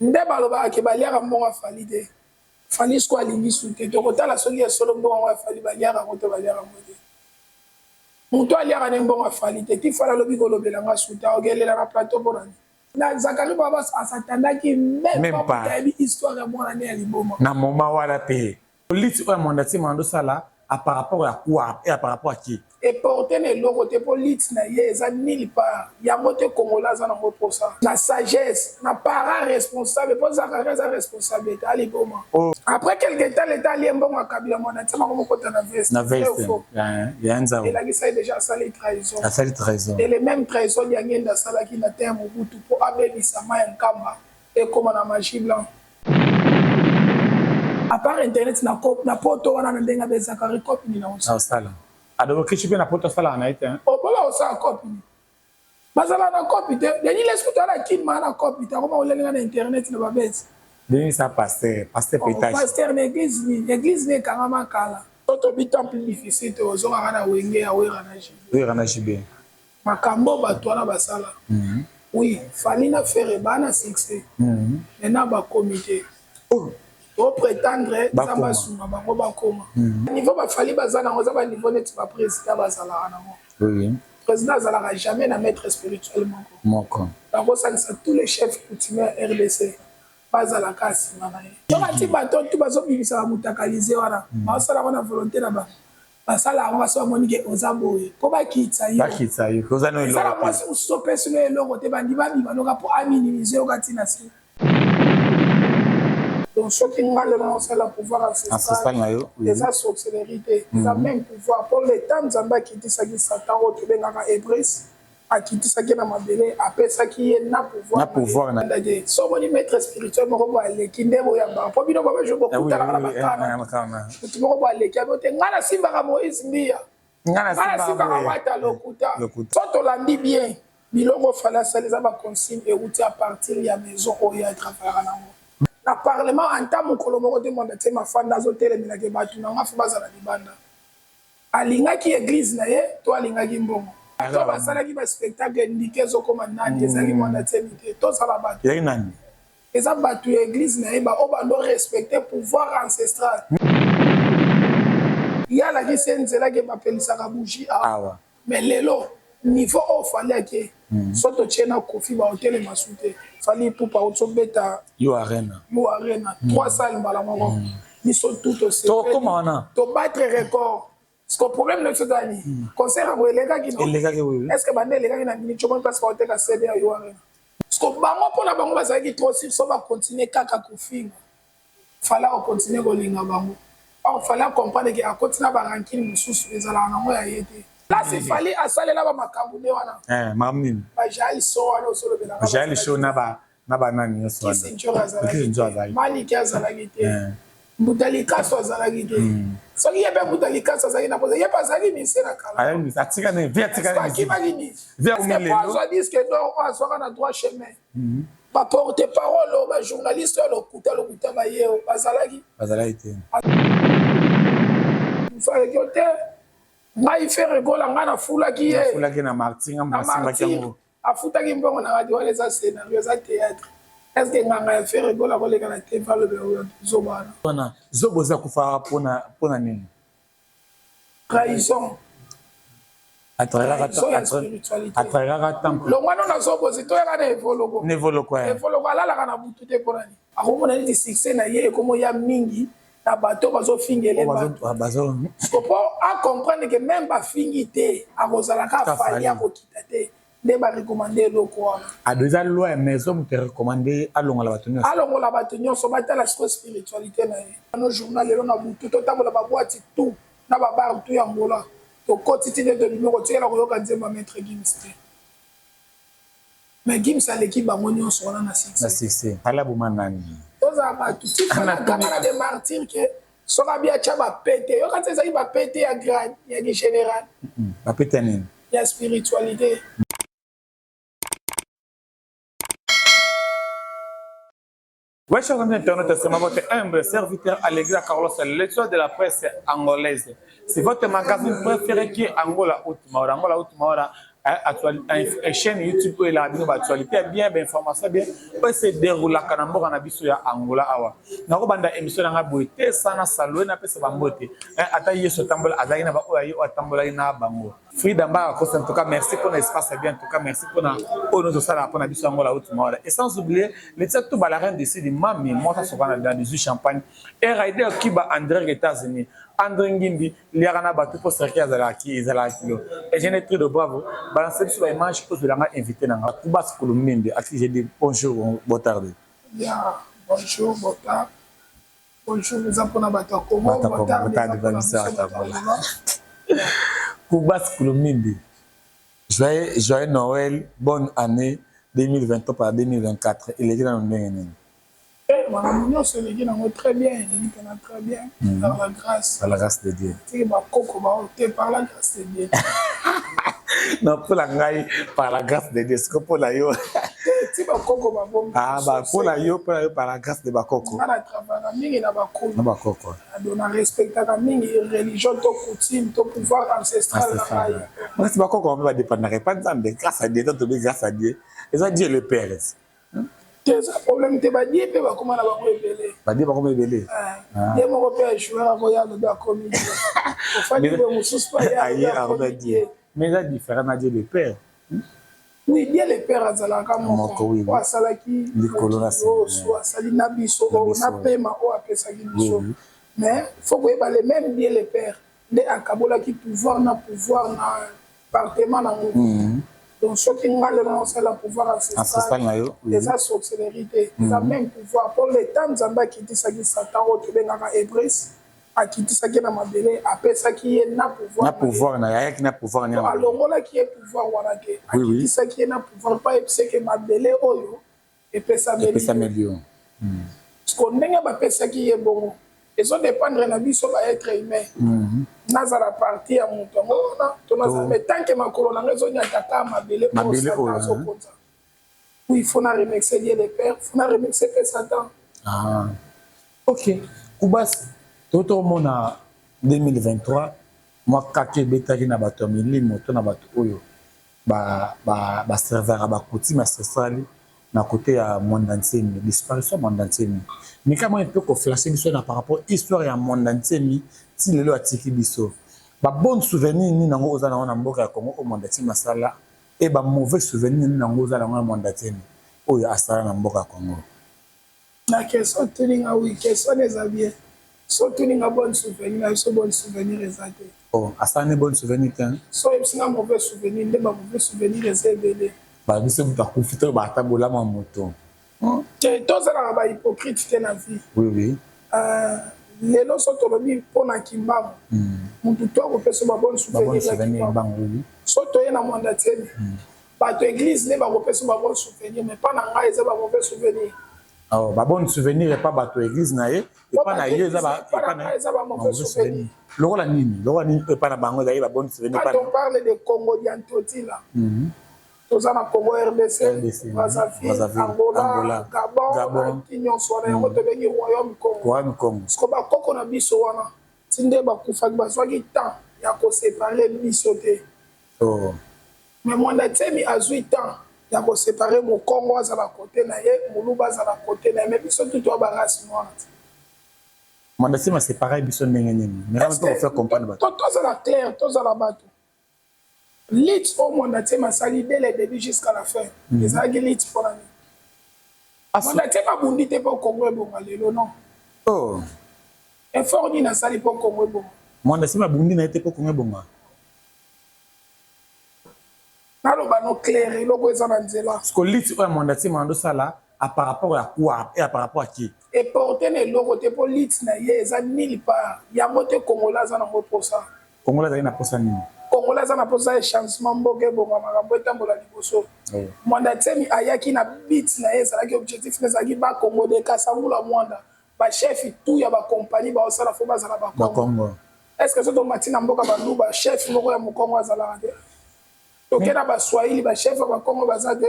Nde balobaka ke baliaka mbongo ya Fally te. Fally sikoyo alingi su te. Tokotala soki ya solo mbongo yango ya Fally baliaka yango to baliaka yango te. Mutu aliaka ne mbongo ya Fally te. Ti Fally alobi kolobela nga su te. Akokelela na plateau pona nini? Na Zacharie Babas a s'attendaki meme pas mutu ayebi histoire ya mwana ne ya liboma. Na moment wana pe Lutte oyo ya Mwanda Nsemi ando sala a par rapport ya quoi et a par rapport à qui? E porter na eloko te po lutte na ye eza nulle part yango te congolais aza nango posa na sagesse na parent responsable po Zacharie aza responsable te aliboma après quelque temps l'etat alie mbongo ya Kabila Mwanda Nsemi akomi kokota na veste na vrai ou veste faux ya nzau elakisa ye dejà asali trahison asali trahison et le meme trahison Diangienda asalaki na temps ya Mobutu po abebisa mayi ya Nkamba ekoma na magie blanc. A part internet na cop na poto wana na ndenge abe Zacharie cop nini na osala. Adobo kishi pe na poto asalaka na ye te. Obola osala cop nini? Bazala na cop te. Denis Lessie kutu ala kin ma na cop te. Akoma kolelinga na internet na ba buzz. Denis sa pasteur, pasteur oh, petage. Pasteur na église nini? Église nini ekangama kala. Toto bi temps plus difficile te ozongaka na wenge ya Werra na JB. Werra na JB. Makambo batu wana basala oui Fally na Ferre ba na succès mais na bakomi te to pretendre Nzambe asunga bango bakoma niveau ba Fally baza nango eza ba niveau neti ba president bazalaka nango president azalaka jamais na maitre spirituel moko moko bakosangisa tous les chefs coutumiers ya rdc bazala kaka sima na ye soki ati bato tu bazobimisa ba mutakalise wana bazosala yango na volonte na bango Basala yango kasi bamoni ke oza boye po bakitisa yo. Bakitisa yo oza no eloko. Ezala mwasi mosusu opesi no eloko te bandi babima noka po a minimiser yo kati na se. Donc soki nga lelo naosala pouvoir ancestral na yo eza sorcellerie te eza meme pouvoir po l'etat Nzambe akitisaki Satan oyo tobengaka Ebris akitisaki ye na mabele apesaki ye na pouvoir na pouvoir na ye so omoni maître spirituel moko boye aleki nde boyambaka mpo bino babe jour bokutanaka na bakana motu moko boye aleki abi te ngai nasimbaka Moïse Mbiya ngai nasimbaka Wata lokuta so tolandi bien biloko Fally asali eza ba consigne euti à partir ya maison oyo atravaillaka nango na parlement ata mokolo moko te Mwanda Nsemi afanda azotelemelaka bato na nga fo bazala libanda Alingaki eglise na ye to alingaki mbongo? To basalaki ba spectacle ndike ezokoma nani ezalaki Mwanda Nsemi te tozala batu. Ezalaki nani? Eza batu ya eglise na ye ba oyo bando respecter pouvoir ancestral. Ye alakisi ye nzela ke bapelisaka bougie awa. Mais lelo niveau oyo Fally ake soki totie na Koffi bakotelema su te. Fally Ipupa auti obeta U Arena. U Arena 3 salles mbala moko. Biso tout tosepeli. To battre record. Siko problème na biso eza nini? Concert yango elekaki non? Elekaki oui oui. Est ce que banda elekaki na minute omoni place baoteka CD ya U Arena? Siko bango pona bango bazalaki trop sur so ba continuer kaka kofinga. Fally ako continuer kolinga bango. Or Fally a comprendre que akoti na ba rancune mususu ezalaka nango ya ye te. Place Fally asalela ba makambu nde wana. Eh makambu nini? Ba Jael show wana ozolobela nga. Jael show na ba na ba nani nyoso wana. Kisi Ndjora azalaki te. Manike azalaki te. Mbuta Likasu azalaki te. Soki ye pe Mbuta Likasu azalaki na posa ye pe azalaki musicien na kala. Atika ne vie atika ne. Akimaki nini? Est-ce que po azwa disque d'or oyo azwaka na droit chemin. Ba porte parole oyo ba journaliste oyo lokuta lokuta baye oyo bazalaki bazalaki te mosusu yo te ngai Ferre Gola ngai nafulaki ye nafulaki na martyr ngai nasimbaki yango afutaki mbongo na radio wana eza scenario eza théâtre est ce que nganga ya Ferre Gola akoleka na TV alobela zoba wana wana zoba oza kufa pona pona nini Trahison. Trahison ya spiritualité. Atrahiraka temple. Longwa no na zobozi toyaka na evoloko. Na evoloko eh. Evoloko alalaka na butu te pona nini? Akomona neti succès na ye ekomoya mingi na bato bazofingele bato. Bazo po a comprendre que même bafingi te akozala ka Fally akokita te. Nde ba recommande eloko wana. Ado eza loi ya maison moto recommande alongola bato nyonso. Alongola bato nyonso batala sikoyo spiritualite na ye. No journal lelo na butu totambola ba boite tout na ba bar tout ya Angola tokoti ti nde tobimi okotikala koyoka nzembo ya maitre Gims te. Mais Gims aleki bango nyonso wana na succès. Na succès. Fally aboma nani? Tozala batu ti Fally aganga na des martyrs que soki abi atia ba pete yoka ti ezalaki ba pete ya grade ya ki general. Ba pete ya nini? Ya spiritualite. Ouais, chers amis internautes, c'est votre humble serviteur Allegra Carlos, l'étoile de la presse angolaise. C'est votre magazine préféré qui est Angola Outmaora. Angola Outmaora. Chaîne YouTube oyo elaka bino baactualité ya bien, bainformation ya bien oyo se déroulaka na mboka na biso ya Angola. Awa nakobanda émission na ngai boye te sana salue, napesa bango te. Ata Yesu atambola, azalaki na baoyo aye oyo atambolaki na bango. Frida Mbaka Kosa, en tout cas merci mpona espace ya bien, en tout cas merci mpona oyo nyonso osalaka mpona biso Angola autima wana. Et sans oublier Letia Tuba, la reine de Sidi, mami mwasa sokana dans 18 champagne et Raider Kiba André États-Unis, André Ngimbi liaka na bato mpo serke azalaki ezalaka kilo. Eugène Trido, bravo. Balance biso baimage mpo ozwelanga invité na nga Kubas Kuluminde. Ati j'ai dit bonjour, bon tarde. Ya bonjour, bon tard. Bonjour eza mpona bato ya Congo, bon tard eza mpona biso bato ya Angola. Kubas Kuluminde, joyeux, joyeux Noël, bonne année 2023 par 2024. Eleki nano ndenge nini? Makambo nyonso eleki nango très bien, eleki mpena très bien par la grâce. Par la grâce de Dieu. Tiki bakoko bao te, par la grâce de Dieu. Non, mpona ngai par la grâce de Dieu, siko mpona yo? Ti bakoko babombi. Ah, mpona yo, mpona yo par la grâce de bakoko. Nga na travaillaka mingi na bakoko. Na bakoko. Donc na respectaka mingi religion to coutume to pouvoir ancestral na ngai. Makasi bakoko bango badépendaka epa Nzambe, grâce à Dieu. Tobi grâce à Dieu, eza Dieu le Père. Te, eza problème te, badie mpe bakóma na bango ebele. Badie bakóma ebele. Ye moko mpe ajoueur akoya, alobi akomi die, ofandi boye, mosusu mpe aye akomi die. Mais eza différent na Dieu le Père. Oui, Dieu le Père azalaka moko oyo asalaki likolo na oyo so asali na biso oyo na pema oyo apesaki biso. Mais faut koyeba, le même Dieu le Père nde akabolaki pouvoir na pouvoir na département nango. Donc soki nga lelo naosala pouvoir ancestral, eza sorcellerie te, eza même pouvoir. Mpo leta Nzambe akitisaki Satan oyo tobengaka Ebris, akitisaki na mabele, apesaki ye na pouvoir. Na pouvoir na ayaki na pouvoir. Alongolaki ye pouvoir wana te, akitisaki ye na pouvoir mpo ayebiseke mabele oyo epesameli yo. Parce que ndenge bapesaki ye bongo, ezodépendre na biso baêtre humain, nazala parti ya moto yango wana to nazala. Mais tant que makolo na ngai ezonyata kaka mabele oyo Satan azokonza, oui, faut na remercier Dieu le Père, faut na remercier mpe Satan. Ah. Ok, Kubas, totomona 2023 mwa kaka ebetaki na bato ya milimo to na bato oyo baservaka bacoutume ancestrale na côté ya Mwanda Nsemi, disparition ya Mwanda Nsemi. Mika mwa mpe koflashe biso na par rapport histoire ya Mwanda Nsemi ti lelo atiki biso. Babonne souvenir nini yango oza nango na mboka ya Congo oyo Mwanda Nsemi asala, e bamauvais souvenir nini yango oza nango ya Mwanda Nsemi oyo asala na mboka ya Congo? Na question otuninga, oui, question eza bien. So otuninga bonne souvenir na biso, bonne souvenir eza te. Oh, asala ne bonne souvenir te? So oyebisinga mauvais souvenir, nde bamauvais souvenir eza ebele. Babiso moto akufi to bata bolama moto. Te, tozalaka bahypocrite te na vie. oui oui Lelo so tolobi mpona Kimbangu, motu to akopesa babonne souvenir ya Kimbangu. So toye na Mwanda Nsemi, bato église nde bakopesa babonne souvenir, mais mpa na ngai eza bamauvais souvenir. Oh, babonne souvenir epa bato église na ye, epa na ye eza bamauvais souvenir. Lokola nini? Lokola nini epa na bango ezali babonne souvenir? Quand on parle de Congo Diantotila, toza na Congo RDC, Brazzaville, Angola, Gabon, ki nyonso wana, yango tobengi Royaume Congo. Royaume Congo. Parce que bakoko na biso wana, ti nde bakufaki, bazwaki temps ya koséparer biso te. Mais Mwanda Nsemi azwi temps ya koséparer, mokongo azala kote na ye, moluba azala kote na ye, mais biso tu toya barace noire te. Mwanda Nsemi aséparer biso ndenge nini? Faire comprendre bato. Tozala clair, tozala bato. Lutte oyo Mwanda Nsemi asali dès le début jusqu'à la fin, ezalaki lutte mpona nini? Mwanda Nsemi abundi te mpo Kongo ebonga lelo, non. Effort nini asali mpo Kongo ebonga? Mwanda Nsemi abundi na ye te mpo Kongo ebonga. Naloba no clair, eloko eza na nzela. Parce que lutte oyo ya Mwanda Nsemi andosala à par rapport à quoi et à par rapport à qui? Eporte na eloko te, mpo lutte na ye eza nulle part. Yango te Congolais aza nango mposa. Congolais azali na posa nini? Congolais aza na mposa ya changement, mboka ebonga, makambo etambola liboso. Mwanda Nsemi ayaki na but na ye, ezalaki objectif na ezalaki Bakongo de Kasangula Mwanda, bachef tout ya bacompagnie baosala fo bazala Bakongo. Est ce que so tomati na mboka Baluba, chef moko ya mokongo azalaka te? Toke na Baswahili, bachef ya Bakongo baza te?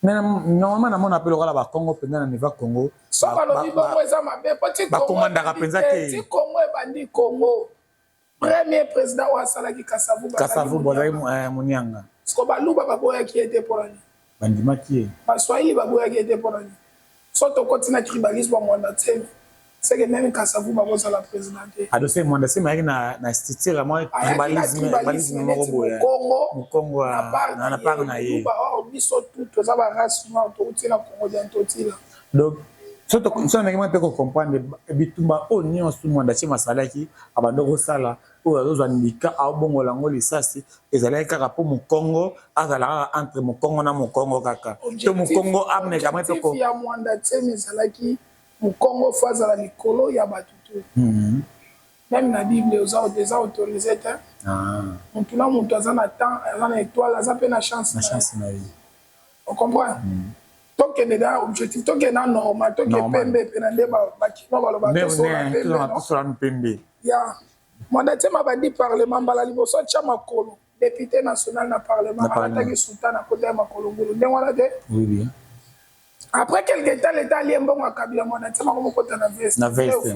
Mais normalement namona mpe lokola Bakongo mpenza na niveau Congo. So balobi bongo eza mabe, po ti bakomandaka mpenza te. Ti Congo ebandi, Congo premier président oyo asalaki Kasavubu. Kasavubu azalaki monianga. Siko Baluba baboyaki ye te mpo na nini? Bandimaki ye. Baswahili baboyaki ye te mpo na nini? So tokoti na tribalisme ya Mwanda Nsemi, c'est que même Kasavubu akozala président te. Adose Mwanda Nsemi ayaki na structure ya mwa tribalisme moko boye. Mokongo, Mokongo na part na ye. Or biso tout toza ba race noire, touti na Congo dia Ntotila. Donc so nameki mwa mpe kocomprendre bitumba oyo nyonso Mwanda Nsemi asalaki, abanda kosala oyo azozwa ndika, aobongola yango lisasi, ezalaki kaka mpo Mokongo azala kaka entre Mokongo na Mokongo kaka to Mokongo ameka mwa mpe. Ya Mwanda Nsemi ezalaki Mokongo faut azala likolo ya bato tu. Même na Bible eza autorisé te. Motu na motu aza na temps, aza na étoile, aza mpe na chance. Na chance na ye. Ocomprendre? Tokende na objectif, tokende na normal, toke pembe mpe na nde bakino baloba tosola pembe. Ya Mwanda Nsemi abandi parlement, mbala liboso atya makolo député national na parlement, alataki sultan na kota ya makolo ngulu ndenge wana te. Après quelque temps, l'État alie mbongo ya Kabila, Mwanda Nsemi akomokota na veste. Na veste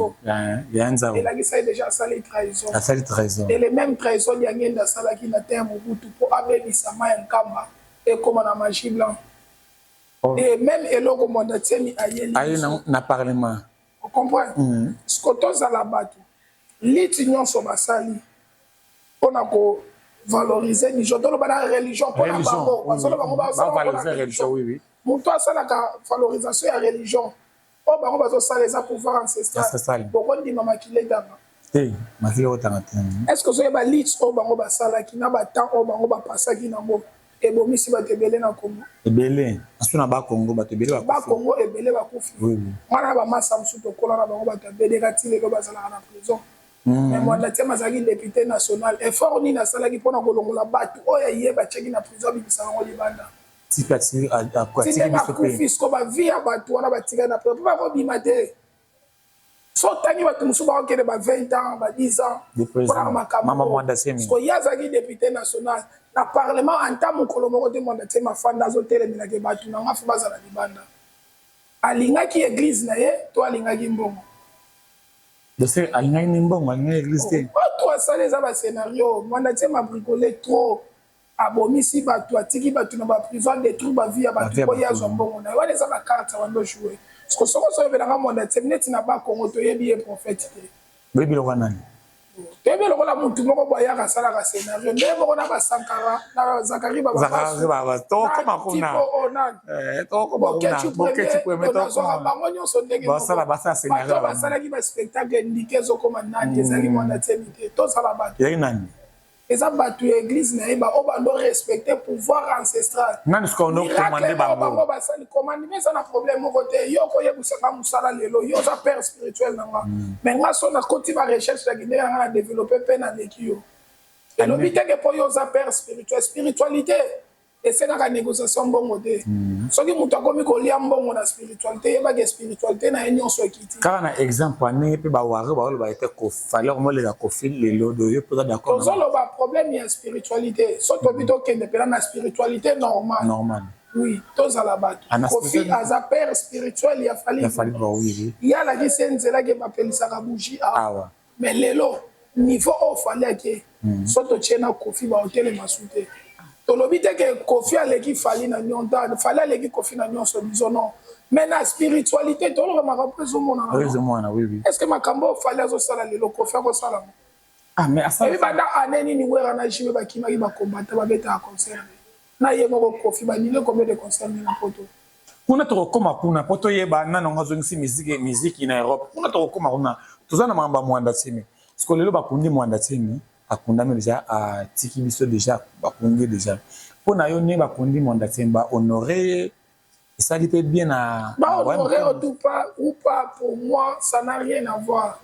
ya Nzau. Elakisa ye déjà asali trahison. Asali trahison. Et le même trahison Diangenda asalaki na terre Mobutu mpo abebisa mai ya Nkamba ekóma na magie blanc. Et même eloko Mwanda Nsemi ayeli aye na parlement. Ocomprendre? Siko tozala bato, liti nyonso basali mpona kovaloriser religion, toloba na religion, mpona bango bazoloba, bango basalaka religion. Moto asalaka valorisation ya religion oyo bango bazosala eza pouvoir ancestral. Bokondima makila etanga? Te, makila otanga te. Est ce que ozoyeba lite oyo bango basalaki na batemps oyo bango bapasaki nango ebomisi bato ebele na Congo? Ebele, asu na Bakongo, bato ebele. Bakongo ebele bakufi. Wana bamasa mosusu tokola na bango, bato abedeka ti lelo bazalaka na prison. Mais Mwanda Nsemi azalaki député national. Effort nini asalaki mpona kolongola bato oyo ye batiaki na prison, abimisa bango libanda? Ti ndenge akufi, siko bavie ya bato wana batikali na prison mpo bakobima te. So otangi bato mosusu bakokende ba 20 ans, ba 10 ans mpona makambo. Siko ye azalaki député national na parlement, anta mokolo moko te Mwanda Nsemi afanda azotelemelaka bato na nga faut bazala libanda. Alingaki église na ye to alingaki mbongo? Dose alingaki ni mbongo, alingaki église te. Oto asali eza bascénario. Mwanda Nsemi abricole trop, abomisi bato, atiki bato na baprison, adétruire bavie ya bato mpo ye azwa mbongo na ye. Wana eza bacarte bando joue. Parce que soki ozoyebelanga Mwanda Nsemi neti na Bakongo, toyebi ye prophète te. Boyebi lokola nani? Toyebi lokola motu moko bo ayaka, asalaka scénario nde moko na basankara na Zakari. Tokoma kuna. Nazwaka bango nyonso ndenge bato basalaki baspectacle ndike ezokoma nani, ezalaki Mwanda Nsemi te. Tozala bato. Ezalaki nani? Eza bato ya église na ye, baoyo bando respecte pouvoir ancestral. Nani sikoyo ndo commande bango? Bango basali commande, mais eza na problème moko te. Yo koyebisanga mosala lelo, yo oza père spirituel na nga, mais nga so nakoti barecherche ya ndenge na nga na développe mpe naleki yo, elobi teke mpo yo oza père spirituel. Spiritualité esengaka négociation mbongo te. Soki moto akomi kolia mbongo na spiritualité, yebaki spiritualité na ye nyonso ekiti. Kaka na exemple ya ndenge mpe bawari baoloba ete Fally akomoleka Kofi lelo, do yo mpoza d'accord? Tozoloba problème ya spiritualité. So tobi tokende mpena na spiritualité normale. Normal. Oui, tozala bato. Kofi aza père spirituel ya Fally. Ye alakisi ye nzelaki bapelisaka bougie awa. Mais lelo niveau oyo Fally ake, so totie na Kofi, baotelema su te. Tolobi te ke Kofi aleki Fally na nyonso, Fally aleki Kofi na nyonso, disons non. Mais na spiritualité, toloba makambo ezomonana. Ezomona, oui. Est ce que makambo oyo Fally azosala lelo, Kofi akosala ngo? Ah, mais ebi banda ane nini Wera na JB bakimaki bakombata, babetaka concert na ye moko? Kofi banile combien de concert na Poto? Kuna tokokóma kuna mpo toyeba nani yango azongisi miziki na Europe. Kuna tokokóma kuna, toza na makambo ya Mwanda Nsemi. Siko lelo bakundi Mwanda Nsemi, akundami déjà, atiki biso déjà, bakundi déjà. Mpo na yo, ndenge bakundi Mwanda Nsemi, bahonore ye, esali mpe bien na? Bahonore ou pas, pour moi ça n'a rien à voir.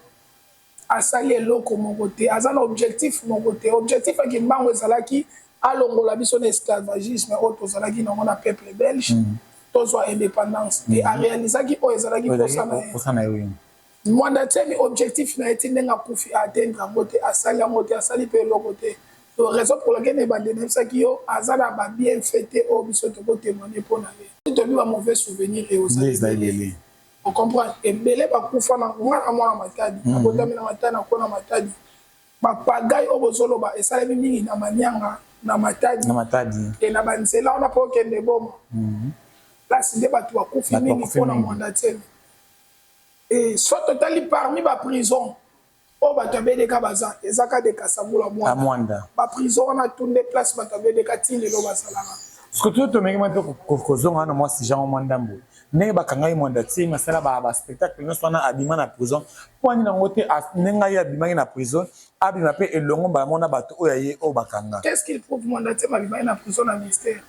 Asali eloko moko te, aza na objectif moko te. Objectif ya Kimbangu ezalaki alongola biso na esclavagisme oyo tozalaki nango na peuple belge, tozwa indépendance te. Aréalisaki oyo ezalaki posa na ye. Mwanda Nsemi, objectif na ye ti ndenge akufi, aatteindre yango te, asali yango te, asali mpe eloko te. Raison pour laquelle ebande nayebisaki yo, aza na babienfait te oyo biso tokotémoigne mpo na ye. Toyebi bamauvais souvenir eozala ebele, ocomprendre? Ebele bakufa na nga na mwana Matadi, nabotami na Matadi, nakona Matadi. Bapagai oyo bozoloba esalemi mingi na Manianga. Na Matadi. Na Matadi. E na banzela wana mpo okende Boma. Place nde bato bakufi mingi mpona Mwanda Nsemi. E so totali parmi baprison oyo bato ya BDK baza, eza ka de Kasangula Mwanda. Baprison wana tu nde place bato ya BDK ti lelo bazalaka. Soki tomeki mwa mpe kozonga wana mwa sujet yango mwa ndambo, ndenge bakangaki Mwanda Nsemi, asala baspectacle nyonso wana, abima na prison, mpo ani nango te ndenge ye abimaki na prison, abima mpe elongo mbala moko na bato oyo aye oyo bakanga? Qu'est-ce qu'il prouve? Mwanda Nsemi abimaki na prison na mystère.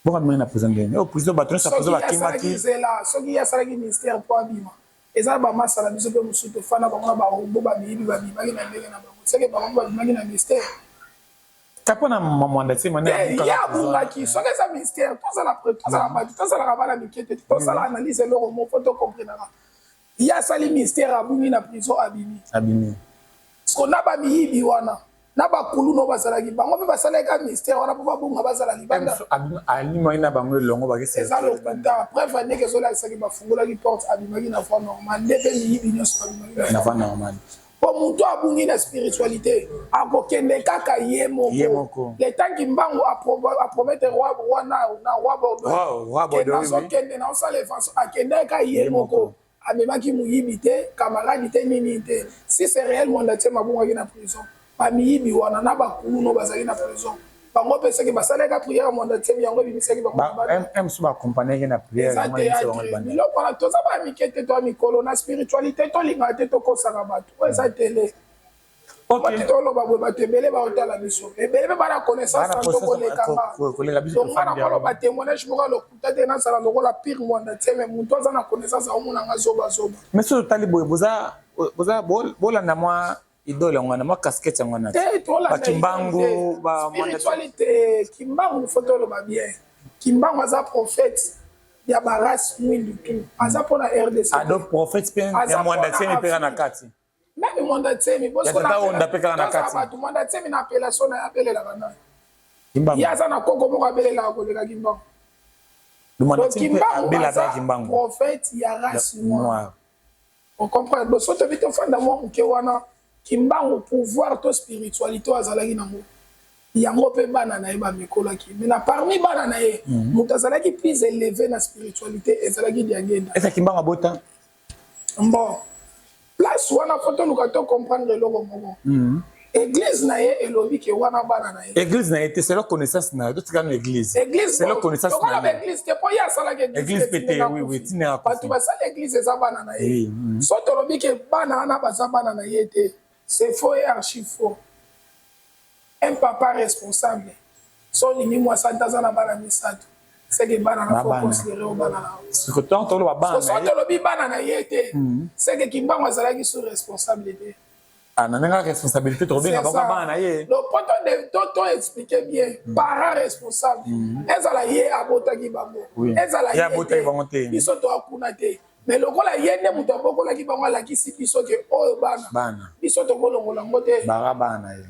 Bongo abimaki na prison ndenge oyo prison bato nyonso ya prison bakimaki? Zela, soki ye asalaki mystère mpo abima, eza na bamasa na biso mpe mosusu tofanda bango na barombo, bamiyibi, babimaki na ndenge na bango. Seke bango babimaki na mystère. Mpo na Mwanda Nsemi? Ye abungaki. Soki eza mystère, tozala bato, tozalaka bana mike te, tosala analyse eloko moko po tocomprenaka. Ye asali mystère, abungi na prison, abimi. Abimi. Parce na bamiyibi wana na bakulu no bazalaki, bango mpe basalaki ka mystère wana mpo babunga, bazala libanda. Alimaki na bango elongo. Eza lokuta. Preuve, ndenge ezolakisaki, bafungolaki porte, abimaki na voie normale, nde mpe miyibi nyonso babimaki na voie normale. Mpo moto abungi na spiritualité akokende kaka ye moko. Le temps Kimbangu apromettre roi na roi Bordeaux, nazokende naosala evanso, akendaki ka ye moko, amemaki moyibi te, camarade te, nini te. Si c'est réel, Mwanda Nsemi abungaki na prison, bamiyibi wana na bakulu no bazalaki na prison, bango mpe soki basalaki prière ya Mwanda Nsemi, yango ebimisaki bango. Mosusu baaccompagnaki na prière. Eza théâtre, biloko wana. Toza baya mike te, toya mikolo na spiritualité, tolingaka te tokosaka bato. Oyo eza tele, bato toloba boye, bato ebele baotala biso, ebele mpe bana connaissance tanto kolekanga. Donc nga na koloba témoignage moko ya lokuta te, nazala lokola pire Mwanda Nsemi. Moto aza na connaissance aomonanga zobazoba. Mais soki totali boye, boza bolanda mwa idole yango wana, mwa casquette yango wana. Te. Bakimbangu. Spiritualité, Kimbangu, faut toloba bien, Kimbangu aza prophète ya barace mwindu tu, aza mpona RDC. Ado prophète mpe ya Mwanda Nsemi mpe na kati. Même Mwanda Nsemi. Onda mpe kaka na kati. Bato Mwanda Nsemi na appellation na ye, abelelaka nani? Ye aza na koko moko abelelaka koleka Kimbangu. Kimbangu aza prophète ya race noire, ocomprendre? Bo so tobi tofanda mwa moke wana, Kimbangu, pouvoir to spiritualité oyo azalaki nango, yango mpe bana na ye bamekolaki. Mais na parmi bana na ye, moto azalaki plus élevé na spiritualité ezalaki Diangenda. Eza Kimbangu abota? Bon, place wana faut toluka tocomprendre eloko moko. Église na ye elobi ke wana bana na ye. Église na ye te, c'est connaissance na ye. Totika no église. Église, c'est connaissance. Lokola baéglise te, mpo ye asalaki. Église pe te, oui, tina. Bato basali église, eza bana na ye. So tolobi ke bana wana baza bana na ye te, c'est faux et archi faux. Un papa responsable, so olingi mwasi ata aza na bana misato, seke bana na faut considérer oyo bana na. So tolobi bana na ye te, seke Kimbangu azalaki sous responsable te. Na ndenge responsabilité, tokobenga bango bana na ye. Donc po to expliquer bien, parent responsable, ezala ye abotaki bango, ezala ye bango te, biso toakuna te. Mais lokola ye nde moto abokolaki bango, alakisi biso ke oyo bana, biso tokolongola yango te. Bara bana na ye.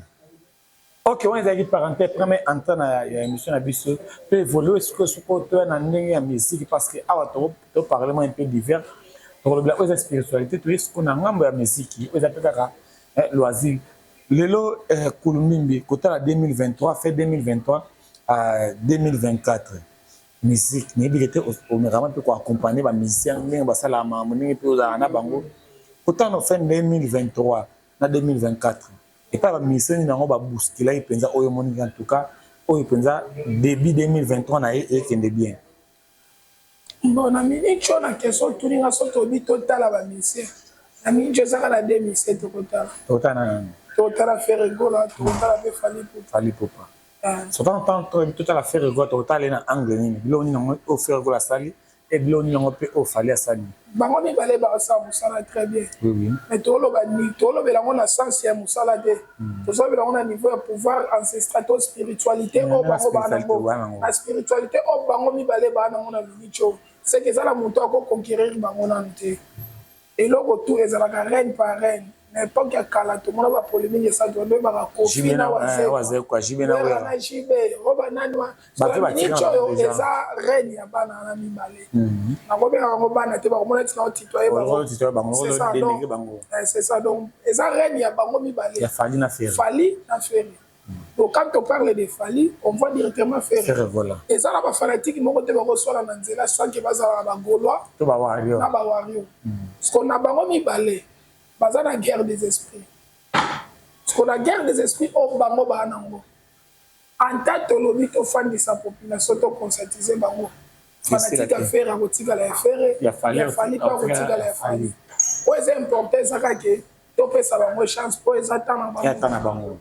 Ok, wana ezalaki parenthèse, première entrée na ya émission na biso. To évolue sikoyo, sikoyo toya na ndenge ya musique, parce que awa toparle mwa un peu divers, tokolobela oyo eza spiritualité. Toye sikoyo na ngambo ya musique, oyo eza mpe kaka loisir. Lelo Kulumbimbi, kotala 2023, fait 2023 à 2024, musique nayebi ke te, omekama mpe koaccompagne bamusicien ndenge basalaka makambo, ndenge mpe ozalaka na bango. Kotala na fin 2023 na 2024, epai bamusicien nini yango babousculaki mpenza, oyo omoniki en tout cas oyo mpenza début 2023 na ye ekende bien? Bon, na minute oyo, na question otuninga, so tobi totala bamusicien, na minute oyo ezaka na deux musicien tokotala. Tokotala na nani? Tokotala Ferre Gola, tokotala mpe Fally Ipupa. Fally Ipupa. So ntango totala Ferre Gola, tokotala ye na angle nini? Biloko nini yango oyo Ferre Gola asali e biloko nini yango mpe oyo Fally asali? Bango mibale bakosala mosala très bien, mais toloba, tolobela yango na sens ya mosala te, tozolobela yango na niveau ya pouvoir ancestral to spiritualité oyo bango baa nango. Na spiritualité oyo bango mibale baa nango na minute oyo, seke eza na moto akoconquérir bango nanu te. Eloko tu ezalaka règne par règne. Na époque ya kala, tomona bapolémique esatu, oyebaka Kofi na Wazekwa na JB, oyo banani. Minute oyo eza règne ya bana wana mibale. Nakobengaka yango bana te, bakomona ntina otitoye bango. C'est ça. Donc eza règne ya bango mibale. Fally na Ferre. Fally na Ferre. Donc quand on parle de Fally, on voit directement Ferre. Ferre voilà. Eza na ba fanatique moko te bakoswala na nzela sans que bazala na ba Gaulois to ba Warrior. Na ba Warrior. Parce qu'on a bango mibale baza na guerre des esprits. Parce qu'on a guerre des esprits oyo bango baa nango. Anta tolobi tofandisa population to conscientiser bango. Fanatique ya Ferre akotikala ya Ferre, ya Fally ya Fally mpe akotikala ya Fally. Oyo eza important eza kaka ke topesa bango chance mpo eza temps na bango. Ya temps na bango.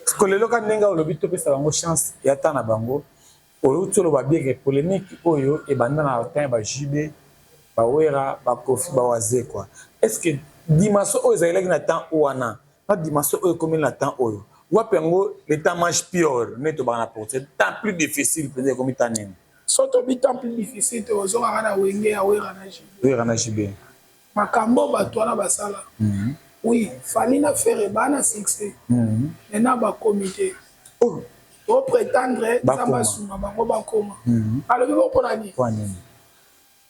Siko lelo ka ndenge olobi topesa bango chance ya temps na bango, outi oloba bien ke polémique oyo ebanda na temps ya ba JB, ba Wera, ba Koffi, ba Wazekwa. Est-ce que dimension oyo ezalelaki na temps wana na dimension oyo ekomi na temps oyo, wapi yango le temps mange pire nde tobaka na portrait, temps plus difficile mpenza ekomi temps nini? So tobi temps plus difficile, tozongaka na Wenge ya Wera na JB. Wera na JB. Makambo bato wana basala. Oui, Fally na Ferre baa na succès. Maintenant bakomi te. Oh. Toprétendre Nzambe asunga bango bakoma. Alobi bo mpona nini? Mpo nini?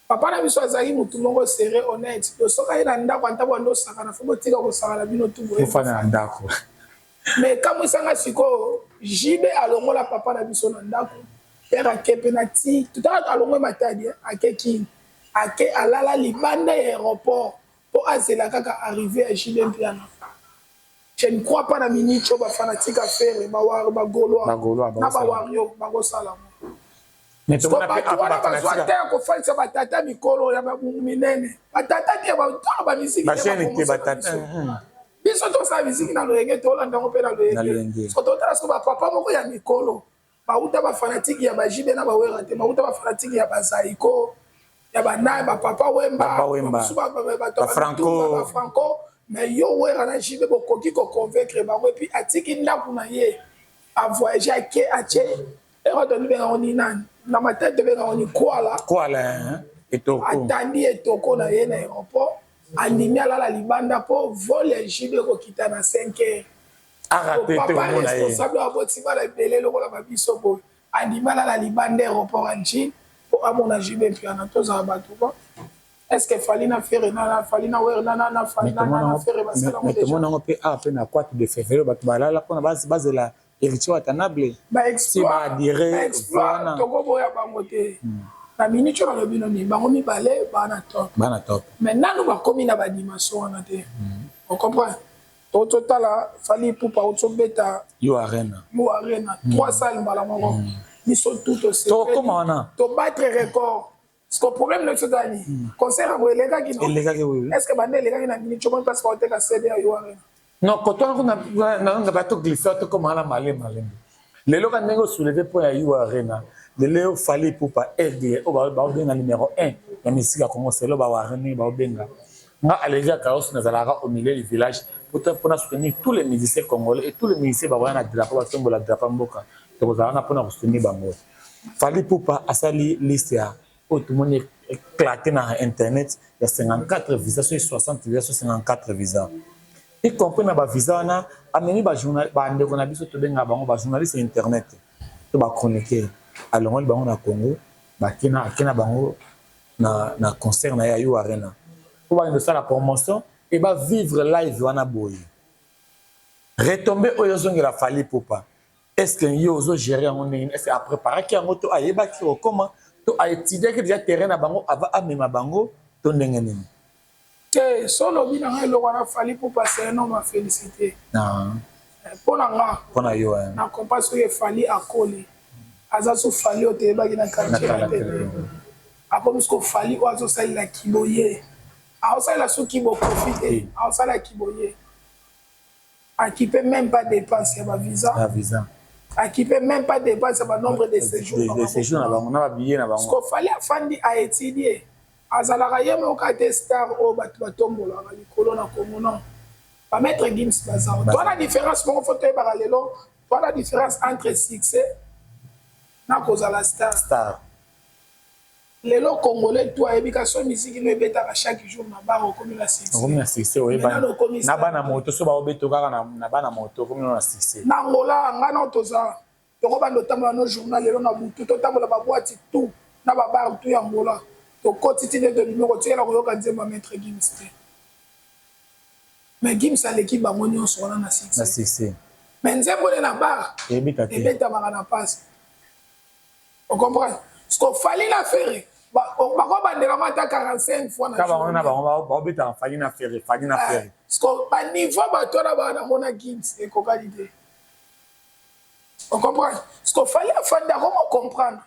Papa na biso azalaki motu moko sérieux, honnête. To soki aye na ndako, anta bwanda osakana, fo botika kosakana bino tu boye. Ofanda na ndako. Mais kamwisanga sikoyo, JB alongola papa na biso na ndako. Père ake mpe na ti totala alongwe Matadi, ake Kini, ake alala libanda ya aéroport mpo azela kaka arrivée ya JB Mpiana. Je ne crois pas na minute oyo bafanatique ya Ferre, bagaulois na bawario bakosala ngo. Bato wana bazwa te ya kofandisa batata mikolo ya babungu minene, batata te batala bamisiki te, batata. Biso tosala misiki na loyenge, tolanda yango mpe na loyenge. So totala siko bapapa moko ya mikolo bauta bafanatike ya baJB na baWera te, bauta bafanatike ya baZaiko, ya bana bapapa Wemba, bato Bafranco. Mais yo, Wera na JB, bokoki koconvaincre bango? Et puis atiki ndako na ye, avoyage, ake, atie ero tobengango ni nani na matete, tobengango ni kwala. Kwala, etoko. Atandi etoko na ye na aéroport, andimi alala libanda mpo vol ya JB ekokita na 5 heures. Papa responsable aboti bana ebele lokola babiso boye, andimi alala libanda aéroport ya Njili mpo amona JB Mpiana. Tozala bato ko est ce que Fally na Ferre na Fally na Wera na Fally na Ferre basala? Ngo tomona yango mpe awa mpe na 4 de février, bato balala mpona bazela Héritier Watanabe. Si baadire. Wana tokoboya bango te. Na minute oyo nalobi noni, bango mibale baa na top. Bana top. Mais nanu bakomi na badimension wana te, ocomprend? Totala Fally Ipupa otobeta Yo Arena. Yo Arena, trois salles mbala moko. Biso tout tokoma wana. Tobattre record. Parce que problème na biso tani concert yango elekaki no? Elekaki, oui. Est ce que bande elekaki na minute omoni place baoteka CD ya Yo Arena? Non, koto wana kuna bato glisse, tokoma wana malemi malembe. Lelo ka ndenge osoulever mpo ya Yo Arena, lelo Fally Ipupa Aigle oyo baobenga numéro 1 ya misika ya Congo, selo baWarrior ndenge baobenga nga Alésia Kaos, nazalaka au milieu du village mpona soutenir tous les musiciens congolais et tous les musiciens bakoya na drapeau, batombola drapeau mboka, tokozala wana mpona kosoutenir bango. Fally Ipupa asali liste ya oyo tomoni éclaté na internet ya 54 visa, soki 60 visa, so 54 visa, y compris na bavisa wana amemi bandeko na biso tobengaka bango bajournaliste ya internet to bachroniqueur. Alongoli bango na Congo, ake na bango na concert na ye ya Yo Arena mpo bakende kosala promotion e bavivre live wana boye. Retombées oyo ozongela Fally Ipupa, est ce que yo ozogérer yango ndenge? Est ce que apréparaki yango to ayebaki kokoma to aétudiaki déjà terrain na bango avant amema bango to ndenge nini? Te, so olobi na ngai eloko wana, Fally Ipupa, c'est un homme à féliciter mpo na nga. Mpo na yo. Na comprendre soki Fally akoli, aza so Fally oyo toyebaki na quartier te. Akomi siko Fally oyo azosalela kiboye, aosalela soki bokofi te, aosala kiboye, akipe même pas dépense ya bavisa. Visa. Akipe même pas dépense ya banombre de séjour. De séjour na bango na babillet na bango. Siko Fally afandi, aétudie, azalaka ye moko ate star oyo bato batombolaka likolo na Kongo. Non, bamaître Gims baza towana. Différence moko fo toyebaka lelo, towana différence entre succès na kozala star. Star. Lelo Congolais to ayebi ka so misiki no ebetaka chaque jour na bar, okomi na succès. Okomi na succès, oyeba na bana moto so baobeto kaka na bana moto, okomi na succès. Na Angola, nga na toza tokobanda otambola no journal lelo na butu, totambola baboîte tout na babar tout ya Angola, tokoti ti nde tobimi, kotikala koyoka nzembo ya maître Gims te. Mais Gims aleki bango nyonso wana na succès. Na succès. Mais nzembo nde na bar ebetamaka na pasi. Ocomprendre? Parce que Fally na Ferre bakobandela ngo ata 45 fois na bango na bango baobetaka Fally na Ferre, Fally na Ferre. Parce que baniveau bato wana baa nango na Gims ekokani te. Ocomprendre? Parce que Fally afandi akomo comprendre.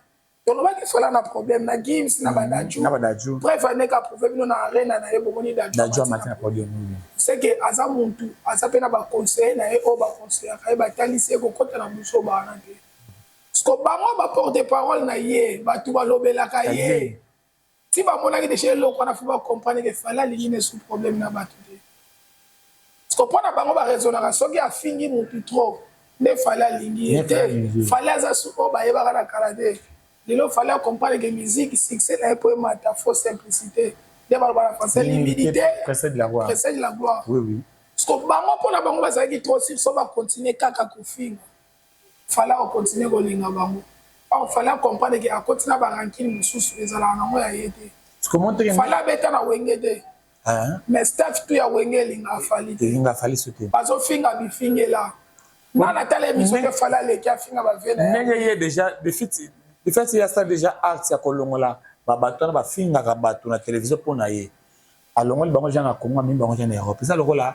Tolobaki Fally na problème na Gims na badaju. Na badaju. Bref, aneka prouve bino na arena na ye, bomoni Dadju amati na podium. C'est que aza mutu, aza mpe na baconseiller na ye oyo baconseillaka ye, batalisi ye kokɔta na buso bana te. Parce que bango baporte parole na ye, bato balobelaka ye ti bamonaki déjà eloko wana, faut bacomprendre que Fally alingi ne su problème na bato te. Parce que mpo na bango baraisonnaka, soki afingi mutu trop nde Fally alingi ye te. Fally aza su oyo bayebaka na kala te. Lelo Fally acomprendre que musique, succès na ye po emata, faut simplicité. Nde baloba na français, l'humilité précède la gloire. Précède la gloire. oui oui Parce que bango, mpona bango, bazalaki trop sur so bacontinue kaka kofinga, Fally akocontinue kolinga bango. Or Fally acomprendre que akoti na barancune mosusu ezalaka nango ya ye te. Fally abeta na Wenge te, mais staff tu ya Wenge elinga Fally te. Elinga Fally so te. Bazofinga bifingela nga na tala émission te, Fally aleki afinga bave na ndenge ye déjà de fait ye asala déjà art ya kolongola babato wana bafingaka bato na télévision. Mpo na ye, alongoli bango déjà na Congo, amemi bango déjà na Europe. Eza lokola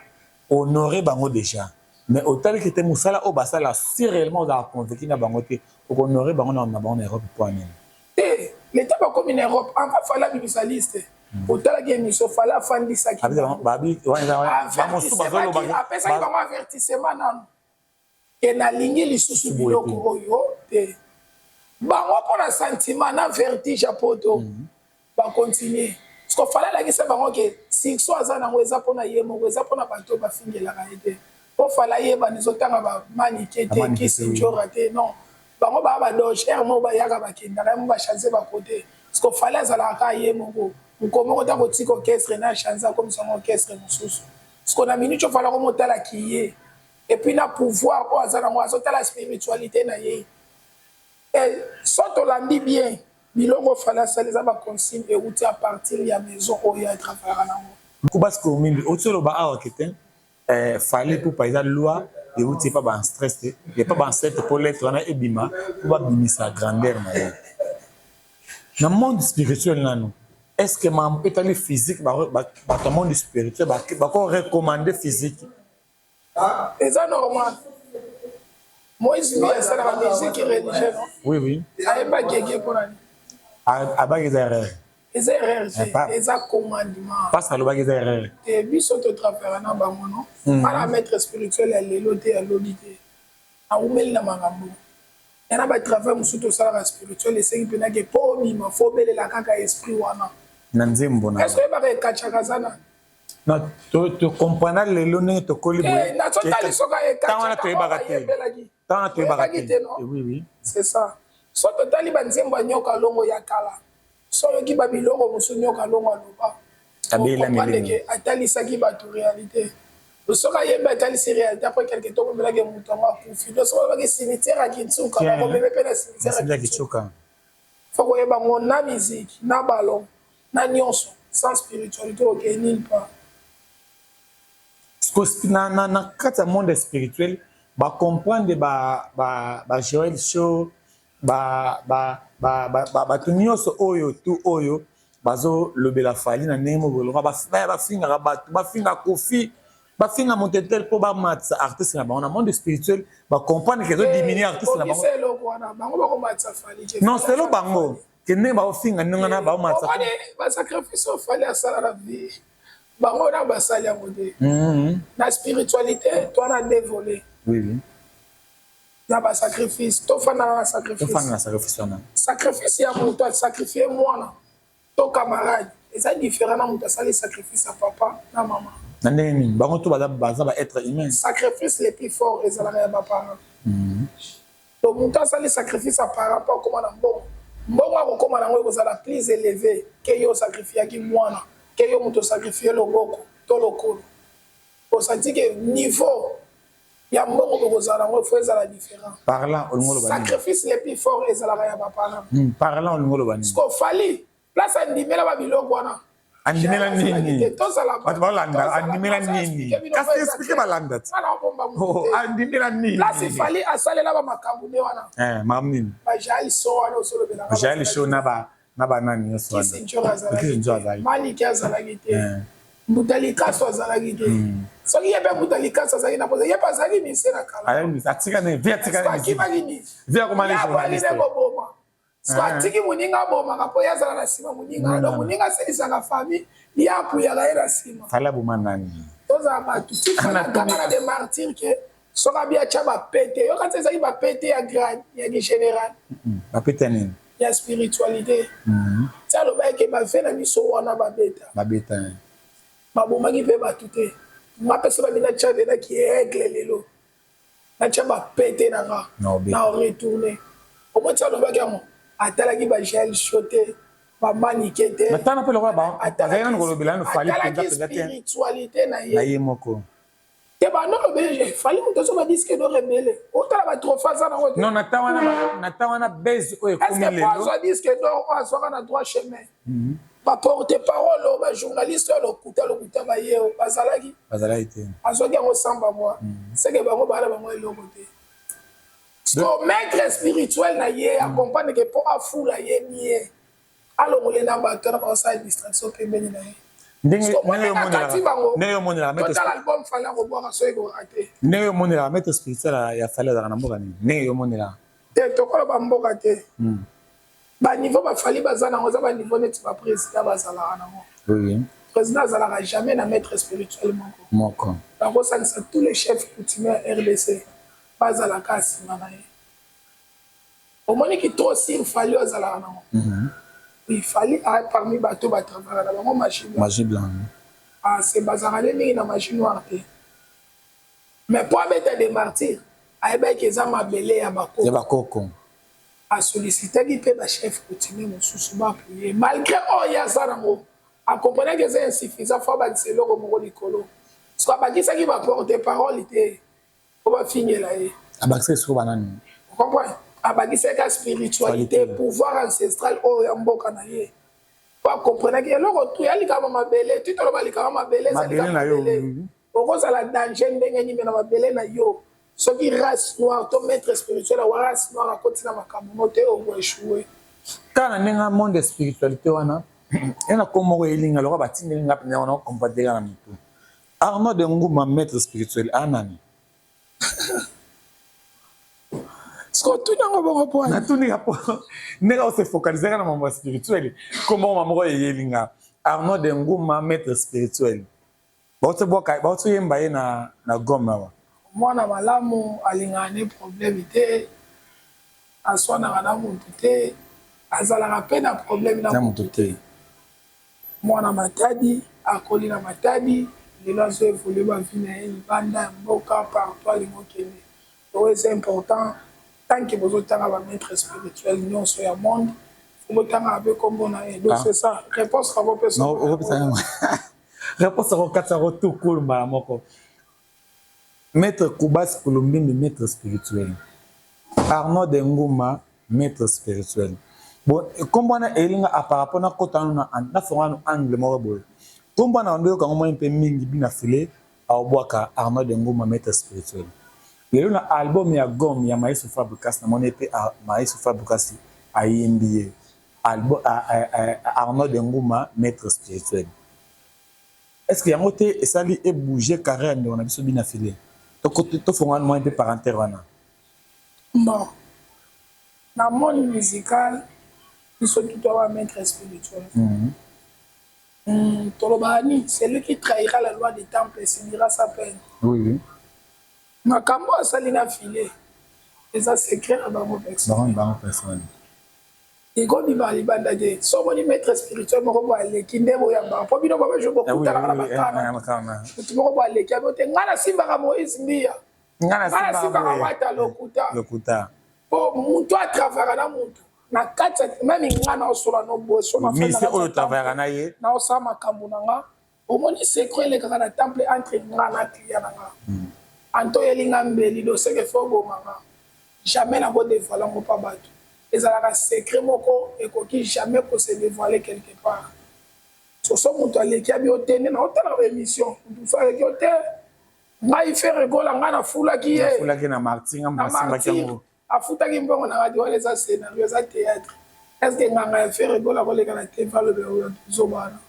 honore bango déjà, mais otaliki te mosala oyo basala. Si réellement ozalaka convaincu na bango te, okohonore bango na bango na Europe mpo anini? Te, leta bakomi na Europe, enfin Fally abimisa liste. Otalaki émission, Fally afandisaki, apesaki bango avertissement nano ke nalingi lisusu biloko oyo te. Bango mpona sentiment na vertige ya poto bacontinue. Parce que Fally alakisa bango que succès aza nango eza mpona ye moko, eza mpona bato oyo bafingelaka ye te. Mpo Fally ayebana, ezotanga bamanike te, kisi njora te. Non, bango baa badoge aire moko, bayaka, bakendaka ye mo, bachange bakote. Parce que Fally azalaka kaka ye moko, moko moko ta kotika orchestre na change, akomisango orchestre mosusu. Parce que na minute oyo Fally akomotalaki ye, et puis na pouvoir oyo aza nango, azotala spiritualité na ye. So tolandi bien biloko Fally asali, eza baconsigne euti à partir ya maison oyo atravaillaka nango. Kubasiko mingi oti oloba awa ke te, Fally Ipupa eza loi euti epa baancêtre te, epa baancêtre, mpo lettre wana ebima mpo babimisa grandeur na ye na monde spirituel. Nano, est ce que makambo etali physique, bato ya monde spirituel bako recommander physique? Eza normal. Moïse Mbiye asalaka musique religieux, non? Oui. Ayembaki eke mpona nini? Abaki eza erreur. Eza erreur te, eza commandement. Parce alobaki eza erreur. Te, biso totravaillaka na bango, non? Bana maître spirituel ya lelo te, ya lobi te, awumeli na makambo ya na batravail mosusu tosalaka spirituel. Esengi mpenake mpo obima, faut obelela kaka esprit wana. Na nzembo na est ce oyebaka ekatiaka aza nani? Non, tocomprendre lelo ndenge tokoli boye. Nazotali soki ntango wana toyebaka te, ntango wana toyebaka te. Oui, c'est ça. So totali banzembo ya Nyoka Longo ya kala, so oyoki babiloko mosusu Nyoka Longo aloba, ke atalisaki bato réalité. Soki ayembi, atalisi réalité, après quelque temps omelaki moto yango akufi. Donc soki olobaki cimetière ya Kinsuka, bakomeme mpe na cimetière ya Kinsuka. Faut koyeba ngo na musique, na ballon, na nyonso, sans spiritualité okei nulle part. Na kati ya monde spirituel, bacomprendre ba Joel Show, bato nyonso oyo tu oyo bazolobela Fally na ndenge moko bolonga, bafingaka bato, bafinga Kofi, bafinga motetel mpo bamatisa artiste na bango. Na monde spirituel, bacomprendre ke ezodiminue artiste na bango? Non, selo bango ke ndenge baofinga ndenge wana baomatisa. Basacrifice oyo Fally asala na vie, bango na basali yango te. Na spiritualité, to na dévolé na basacrifice, tofandaka na sacrifice. Na sacrifice wana. Sacrifice ya moto asacrifie mwana to camarade eza différent na moto asali sacrifice ya papa na mama. Na ndenge nini? Bango to baza ba être humain. Sacrifice le plus fort ezalaka ya baparent. Donc moto asali sacrifice ya parent mpo akóma na mbongo, mbongo akokóma nango ekozala plus élevé ke yo osacrifiaki mwana, ke yo moto osacrifie loboko to lokolo. Osanti ke niveau ya mbongo bokozala yango, faut ezala différent. Parlant, olingo oloba? Sacrifice le plus fort ezalaka ya baparent. Parlant, olingo oloba nini? Parce que Fally, place andimela babiloko wana. Andimela nini? Bato balanda, andimela nini? Kasi explique, balanda ti. Oh, andimela nini? Place Fally asalela bamakambo nde wana. Eh, makambo nini? Bajael so wana osolobelaka. Jael Show na banani nyonso wana. Kisinjor azalaki. Kisinjor azalaki. Maliki azalaki te. Mbuta Likaso azalaki te. Soki ye mpe Mbuta Likaso azalaki na posa, ye mpe azalaki mise na kala. Atika ne vie, atika ne. Akimaki nini? Vie akoma ne journaliste. Koboma so atiki moninga abomaka mpo ye azala na nsima moninga. Donc moninga aselisaka famille, ye apuyaka ye na nsima. Fally aboma nani? Tozala bato tifana na des martyrs ke soki abi atya bapete, yoka ti ezalaki bapete ya grade ya général. Bapete ya nini? Ya spiritualité. Ti alobaki ke bave na biso wana babeta. Babeta. Babomaki mpe bato te. Nga mpe so babi natya venaki aigle lelo, natya bapete na nga na retourne omoi. Ti alobaki yango, atalaki bajael Show te, bamanike te. Natana mpe lokola bazali nanu kolobela nanu Fally. Atalaki spiritualité na ye. Na ye moko. Te, bandolobele Fally, moto azoba disque d'or ebele, otala batrophée aza nango te. Non, na ta wana base oyo ekomi lelo. Azwa disque d'or oyo azwaka na droit chemin. Baporte parole oyo, bajournaliste oyo lokuta lokuta, baye oyo bazalaki. Bazalaki te. Azwaki yango samba mwa seke bango bala bango eloko te. So maître spirituel na ye acomprendre ke mpo afula ye bien, alongole na bato wana baosala distraction pembeni na ye. Ndenge omonelaka. Totala album Fally akobwaka soki ekoka te. Ndenge omonelaka, maître spirituel ya Fally azalaka na mboka nini, ndenge yomonelaka? Te, tokoloba mboka te. Baniveau baFally baza nango eza baniveau neti baprésident bazalaka nango. Président azalaka jamais na maître spirituel moko. Moko. Bakosalisa tous les chefs coutumiers ya RDC, bazalaka nsima na ye. Omoniki trop sur Fally oyo azalaka nango. Oui, Fally parmi bato batravaillaka na bango, magie blanche. Magie blanche. Ah, c'est bazalaka nde mingi na magie noire te, mais mpo abeta des martyrs, ayebaki eza mabele ya bakoko. Ya bakoko. Asollicitaki mpe bachef coutumier mosusu baapuye. Malgré oyo ye aza nango, akomprenaki eza insuffisant, faut abakisa eloko moko likolo. Parce que abakisaki baporte parole te mpo bafingela ye. Abakisaki sikoyo banani? Comprendre, abakisaki spiritualité, pouvoir ancestral oyo ya mboka na ye, po akomprenaki eloko tu ya likambo mabele. Ti toloba likambo mabele, eza likambo mabele. Okozala danger ndenge nini na mabele na yo? Soki race noire to maître spirituel awa race noire akoti na makambo no te, okoéchouer. Kaka na ndenge monde ya spiritualité wana, ye na kombo moko elinga lokola batindeli nga mpenza wana, okomprendre na motu Arnaud de Nguma, maître spirituel anani? Siko otuni yango bongo po? Natuni po ndenge ose focaliser na mambo ya spirituel, kombo moko eyeli nga, Arnaud de Nguma, maître spirituel. Bauti oyemba ye na Gome awa. Mwana malamu, alingaka ne problème te, aswanaka na motu te, azalaka mpe na problème na motu te. Mwana Matadi, akoli na Matadi, lelo azo évolue bavie na ye libanda ya mboka, partout alingi okende. Oyo eza important, tant que bozotanga bamaître spirituel nyonso ya monde, faut botangaka mpe nkombo na ye. Donc c'est ça réponse nakopesa. Réponse akokatisa ko tukulu mbala moko. Maître Kubas Kulumbimbi, maître spirituel. Arnaud de Nguma, maître spirituel. Bon, kombo wana elinga par rapport na kota wana, nafonga nano angle moko boye. Kombo wana ndo yokango moi mpe mingi bina file aobwaka Arnaud de Nguma, maître spirituel. Lelo na album ya Gome ya Maestro Fabregas, namoni mpe Maestro Fabregas ayembi ye Arnaud de Nguma, maître spirituel. Est ce que yango te esali ebouge carrière ndeko na biso bina file? Tofonga mwa mpe parenthèse wana. Bon, na monde musical, biso tutu awa maître spirituel. Tolobaka nini? Celui qui trahira la loi du temple subira sa peine. Oui. Makambo asali na file eza secret na bango personnel. Bango personnel. Ekobima libanda te. So omoni maître spirituel moko boye aleki, nde boyambaka mpo bino babajour bokutanaka na bakana. Motu moko boye aleki, abi te ngai nasimbaka Moïse Mbiya, ngai nasimbaka Wata, lokuta. Lokuta. Po motu atravaka na motu na kati ya meme ngai naosola no boye so. Oyo travaillaka na ye. Naosala makambo na nga. Omoni, secret elekaka na temple entre nga na client na nga. Anto oyeli nga mbeli, doseke faut oboma nga, jamais nakodévoile yango mpa bato. Ezalaka secret moko ekoki jamais kose dévoiler quelque part. Soso moto aleki abi yo te, nde naotalaka baémission, moto mosusu aleki yo te, ngai Ferre Gola, ngai nafulaki ye. Nafulaki na Martyrs, ngai nasimbaki yango. Afutaki mbongo na radio wana, eza scénario, eza théâtre. Est ce que nganga ya Ferre Gola akoleka na TV alobela oyo zoba wana?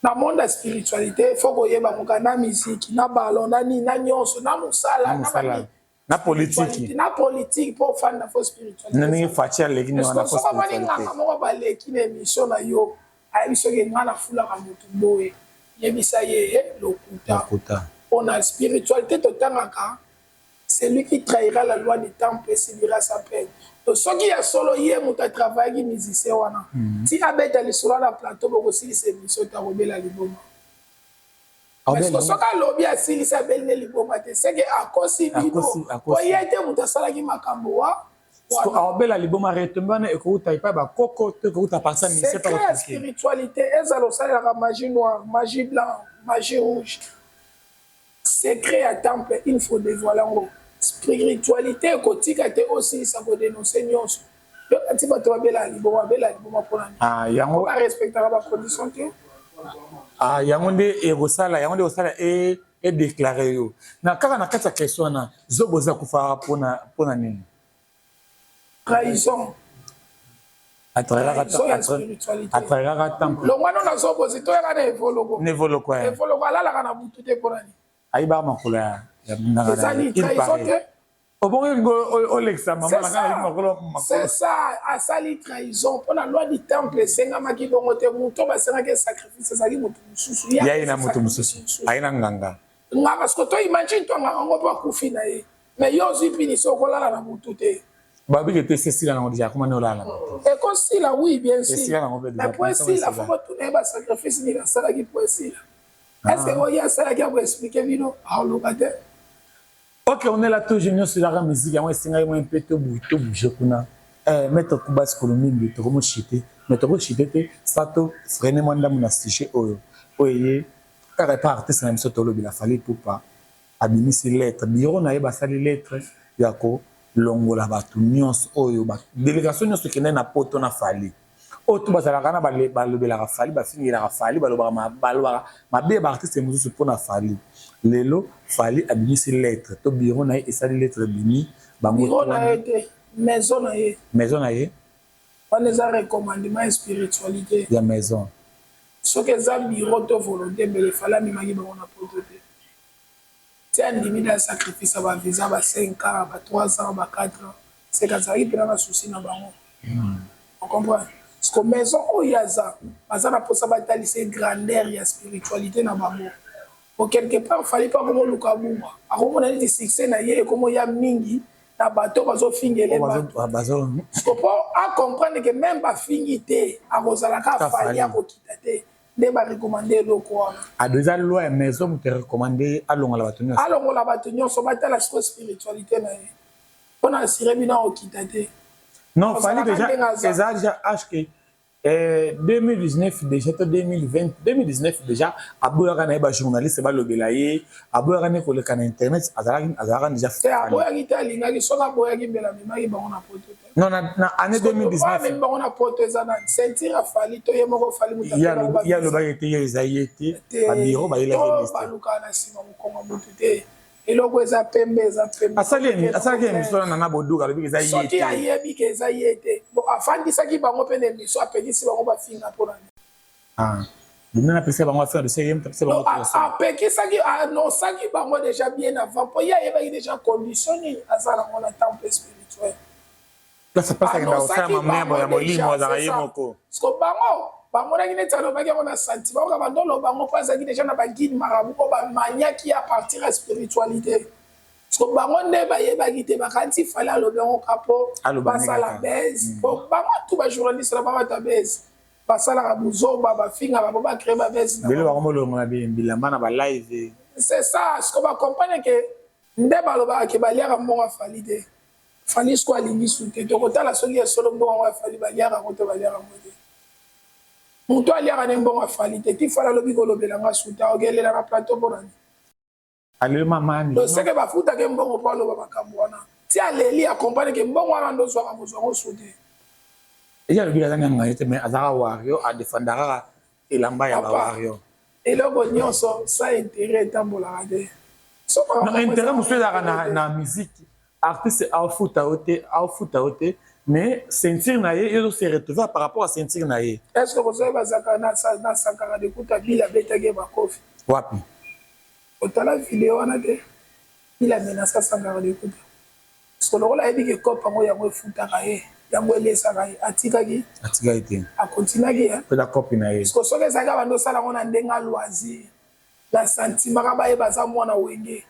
Na monde ya spiritualité, faut koyeba moka na musique, na ballon, na nini, na nyonso, na mosala, na na politiki. Na politique, mpo ofanda, faut spiritualité. Na ndenge Fatshi aleki ni wana, soki omoni nganga moko baleki na émission na yo, ayebi soki ngai nafulaka motu boye, yebisa ye lokuta. Mpona spiritualité totangaka: "Celui qui trahira la loi du temple subira sa peine." To soki ya solo ye moto atravaillaki musicien wana, ti abeta lisolo na plateau, bokosilisa émission te, akobela liboma. Parce que soki alobi asilisi, abeli ne liboma te, seke akosi bino, po ye te moto asalaki makambo wa. Aobela liboma, retombées wana ekouta epai bakoko to ekouta parti ya musicien? Secret ya spiritualité, ezala osalelaka magie noire, magie blanc, magie rouge, secret ya temple, il faut dévoiler yango. Spiritualité ekotika te osilisa kodénoncer nyonso. Yo kati bato babelaka liboma, babelaka liboma mpona nini? Yango. Barespectaka bacondition te. Yango nde ekosala, yango nde ekosala edéclarer yo na kaka na kati ya question wana. Zobo oza kufa mpona nini? Trahison. Atrahiraka temple. Longwana na zobozi, toyaka na Evoloko. Na Evoloko. Evoloko alalaka na butu te, mpona nini? Ayibaka makolo ya Ezali trahison te? Obongi olingi olekisa mama na ngai makolo. C'est ça, asali trahison mpona loi du temple esengamaki bongo te. Moto basengaki sacrifice ezalaki moto mosusu. Ye na moto mosusu, aye na nganga. Nganga siko to imagine to nganga ngo mpo akufi na ye, mais yo ozwi punition, okolala na butu te. Babiki te, esila nango déjà, akoma nde olala na butu. Ekosila, oui, bien sûr, mais po esila, faut botuna ye basacrifice nini asalaki po esila. Est ce que oyo asalaki akoexpliquer bino? Aoloba te. Ok, on est là toujours, nyonso ezalaka musique. Yango esengaki mwa mpe tobouge kuna. Maître Kubas Kolomimbi, tokomoshite, mais tokoshite te sa to freine mwa ndambo na sujet oyo oyo ye kaka epa artiste na biso tolobela, Fally Ipupa. Abimisi lettre, bureau na ye basali lettre ya kolongola bato nyonso oyo, délégation nyonso ekende na Poto na Fally, oyo to bazalaka na balobelaka Fally, bafingelaka Fally, balobaka mabe ya baartiste mosusu mpona Fally. Lelo Fally abimisi lettre to bureau na ye esali lettre, ebimi bango. Bureau na ye te, maison na ye. Maison na ye. Wana eza recommandement ya spiritualité. Ya maison. Soki eza bureau to volonté, mbele Fally amemaki bango na Poto te. Ti andimi na sacrifice ya bavisa ba 5 ans, ba 3 ans, ba 4 ans, seke azalaki mpena na souci na bango. Ocomprendre? Parce que maison oyo aza, baza na mposa batalisa grandeur ya spiritualité na bango. Po quelque part Fally mpo akomoluka bunga, akomona neti succès na ye ekomoya mingi na bato bazofingele bato, po acomprendre que même bafingi te, akozalaka Fally, akokita te, nde barecommander eloko wana. Ado eza loi ya maison, moto recommande alongola bato nyonso. Alongola bato nyonso, batala sikoyo spiritualité na ye mpona assurer bino akokita te. Non, Fally déjà eza déjà hk 2019 déjà to 2020, 2019 déjà aboyaka na ye bajournaliste balobela ye, aboyaka ne koleka na internet, azalaka déjà. Te, aboyaki te, alingaki. Soki aboyaki, mbela amemaki bango na Poto te. Non, na année 2019. Amemi bango na Poto, eza na ceinture ya Fally to ye moko Fally moto? Ye alobaki te, ye eza ye te, babiro bayelaki. Balukaka na nsima mokongo motu te, eloko eza pembe, eza pembe. Asalaki émission na Boduka, alobi eza ye. Soki ayebi ke eza ye te, bon, afandisaki bango mpe na émission, apekisi bango bafinga, mpona nini? Bino napesa bango affaire de ye moto apesa bango. Apekisaki, annoncaki bango déjà bien avant, mpo ye ayebaki déjà condition nini aza nango na temple spirituel. Place place akenda kosala mamebo ya molimo, azalaka ye moko. Parce que bango bamonaki neti alobaki yango na sentiment, oka bando oloba yango mpo azalaki déjà na baguide marabout oyo bamaniaki à partir ya spiritualité. Parce que bango nde bayebaki te, bakanisi Fally alobi yango ka mpo basala buzz, po bango tu bajournaliste na bango ata buzz basalaka buzoba, bafingaka po bacréer babuzz. Lelo bango molongo na bilamba na balive. C'est ça, parce que bacomprendre ke nde balobaka ke baliaka mbongo ya Fally te. Fally siko alingi su te, tokotala soki ya solo mbongo yango ya Fally baliaka yango to baliaka yango te. Moto aliaka ne mbongo ya Fally te, ti Fally alobi kolobela nga su te, aokelela na plateau mpona nini? Alelo mamani. Seke bafutaka mbongo mpo aloba makambo wana, ti aleli, acomprendre ke mbongo wana nde ozwaka, kozwa yango su te. Eza alobi aza nanga ye te, mais azalaka wario, adefendaka kaka. Elamba ya Papa. Ba warrior. Eloko nyonso sans intérêt etambolaka te. Non, intérêt mosusu ezalaka na musique. Artiste aofuta yo te, aofuta yo te, mais ceinture na ye, yo se retrouver par rapport à ceinture na ye. Est ce que bozoyi bazaka na Sankara Dekuta Bill abetaki ye bakofi? Wapi? Otala video wana te? Bill amenaça Sankara Dekuta parce que lokola ayebi ke cope yango, yango efutaka ye, yango elesaka ye, atikaki? Atikaki te. Akontinuaki, hein? Mpeza cope na ye. Parce que soki ezalaki abandi osala yango na ndenge ya loisir, na sentiment kaka bayeba aza mwana Wenge,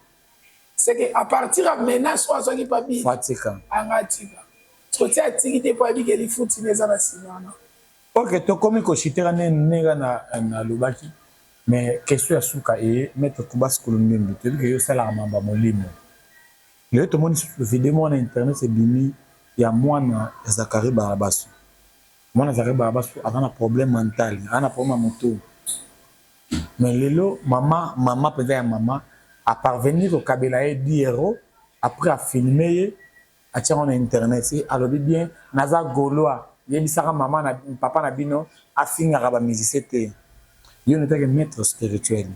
c'est que à partir ya menace oyo azwaki pa Bill, Fo atika. Anga atika. Parce que ti atiki te mpo ayebi ke lifuti ne eza na nsima wana. Ok, tokomi koshitera nde ndenge nalobaki, mais question ya suka eye, maître Kubas Kulumbimbi, toyebi ke yo osalaka mambo ya molimo. Lelo tomoni video moko na internet ebimi ya mwana ya Zakari Barabasu. Mwana Zakari Barabasu aza na problème mental, aza na problème ya motu. Mais lelo mama, mama mpenza ya mama aparvenir kokabela ye 10 euros, après afilme ye, atia yango na internet. E alobi bien: "Naza Gaulois, yebisaka mama na papa na bino afingaka bamusicien te." Yo netaki maître spirituel,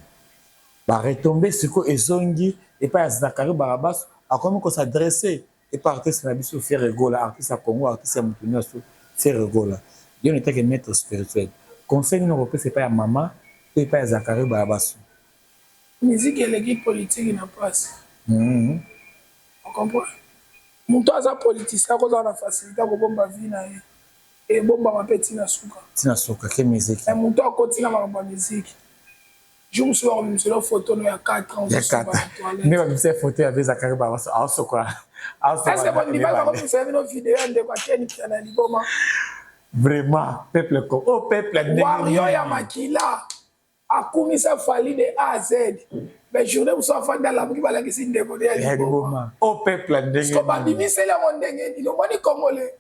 baretombe sikoyo ezongi epai ya Zakari Barabasu, akomi kos'adresser epai artiste na biso Ferre Gola, artiste ya Congo, artiste ya motu nyonso, Ferre Gola. Yo netaki maître spirituel, conseil nini okopesa epai ya mama to epai ya Zakari Barabasu? Musique eleki politike na mpasi. Ocomprend? Moto aza politicien akozala na facilité akobomba vie na ye, ebombama mpe ntina suka. Ntina suka ke musique. Mais moto akoti na makambo ya musique, jour mosusu bakobimisela photo no ya 4 ans. Ya 4 nde babimisa photo ya Zakari Barabasu aosokola. Est-ce bondima bakobimisela bino video ya ndeko akeni pia na liboma? Vraiment, peuple, oh peuple! Wario ya makila akumisa Fally de A à Z, mais journée mosusu afandi, alamuki, balakisi ndeko nde ya liboma. O peuple, ndenge Babimiseli yango ndenge nini? Omoni, Congolais,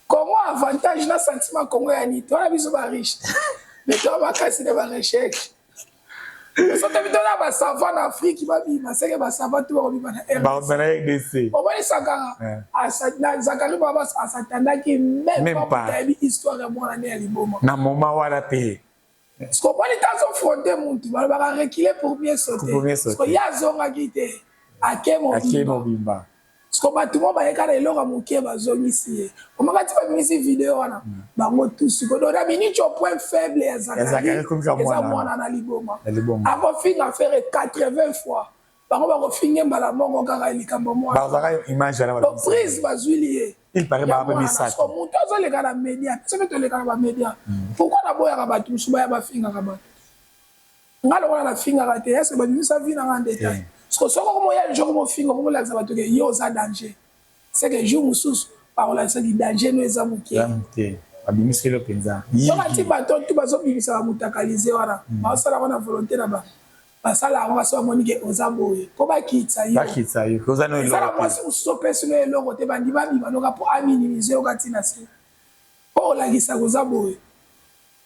Congo avantage na sentiment Congo ya nini? Towana biso bariche, mais toa makasi na barecherche. So tobi tona basavant na Afrique babima, seke basavant to bakobima na RDC. Omoni, Sankara, Zakari baba asatandaki même pas ayebi histoire ya mwana nde ya liboma. Na moment wana te. Parce que omoni, ta azoffronte mutu, balobaka reculer pour mieux sauter. Parce que ye azongaki te, ake mobimba. Parce que bato mo bayeka na eloko ya moke, bazongisi ye. Omaka ti babimisi video wana, bango tu sikoyo. Donc na miniti au point faible ya Zakari eza mwana na liboma. Akofinga Ferre 80 fois, bango bakofinge mbala moko kaka likambo mwana prise bazwili ye. Moto azoleka na média, biso mpe toleka na bamédia. Pourquoi naboyaka bato mosusu baya bafingaka bato? Nga lokola nafingaka te, est-ce babimisa vie nanga en détail? Parce que soki okomoya jour mofinga, okomolakisa bato ke yo oza danger, c'est que jour mosusu bakolakisaki danger no eza moke. Babimiseli mpenza. Soki ati bato tu bazobimisa bamutakalize wana, baosala yango na volonté na bango, basala yango kasi bamoni ke oza boye mpo bakitisa yo. Bakitisa yo. Ezala mwasi mosusu opesi no eloko te, bandi babima noka mpo aminimize yo kati na se mpo olakisaka oza boye.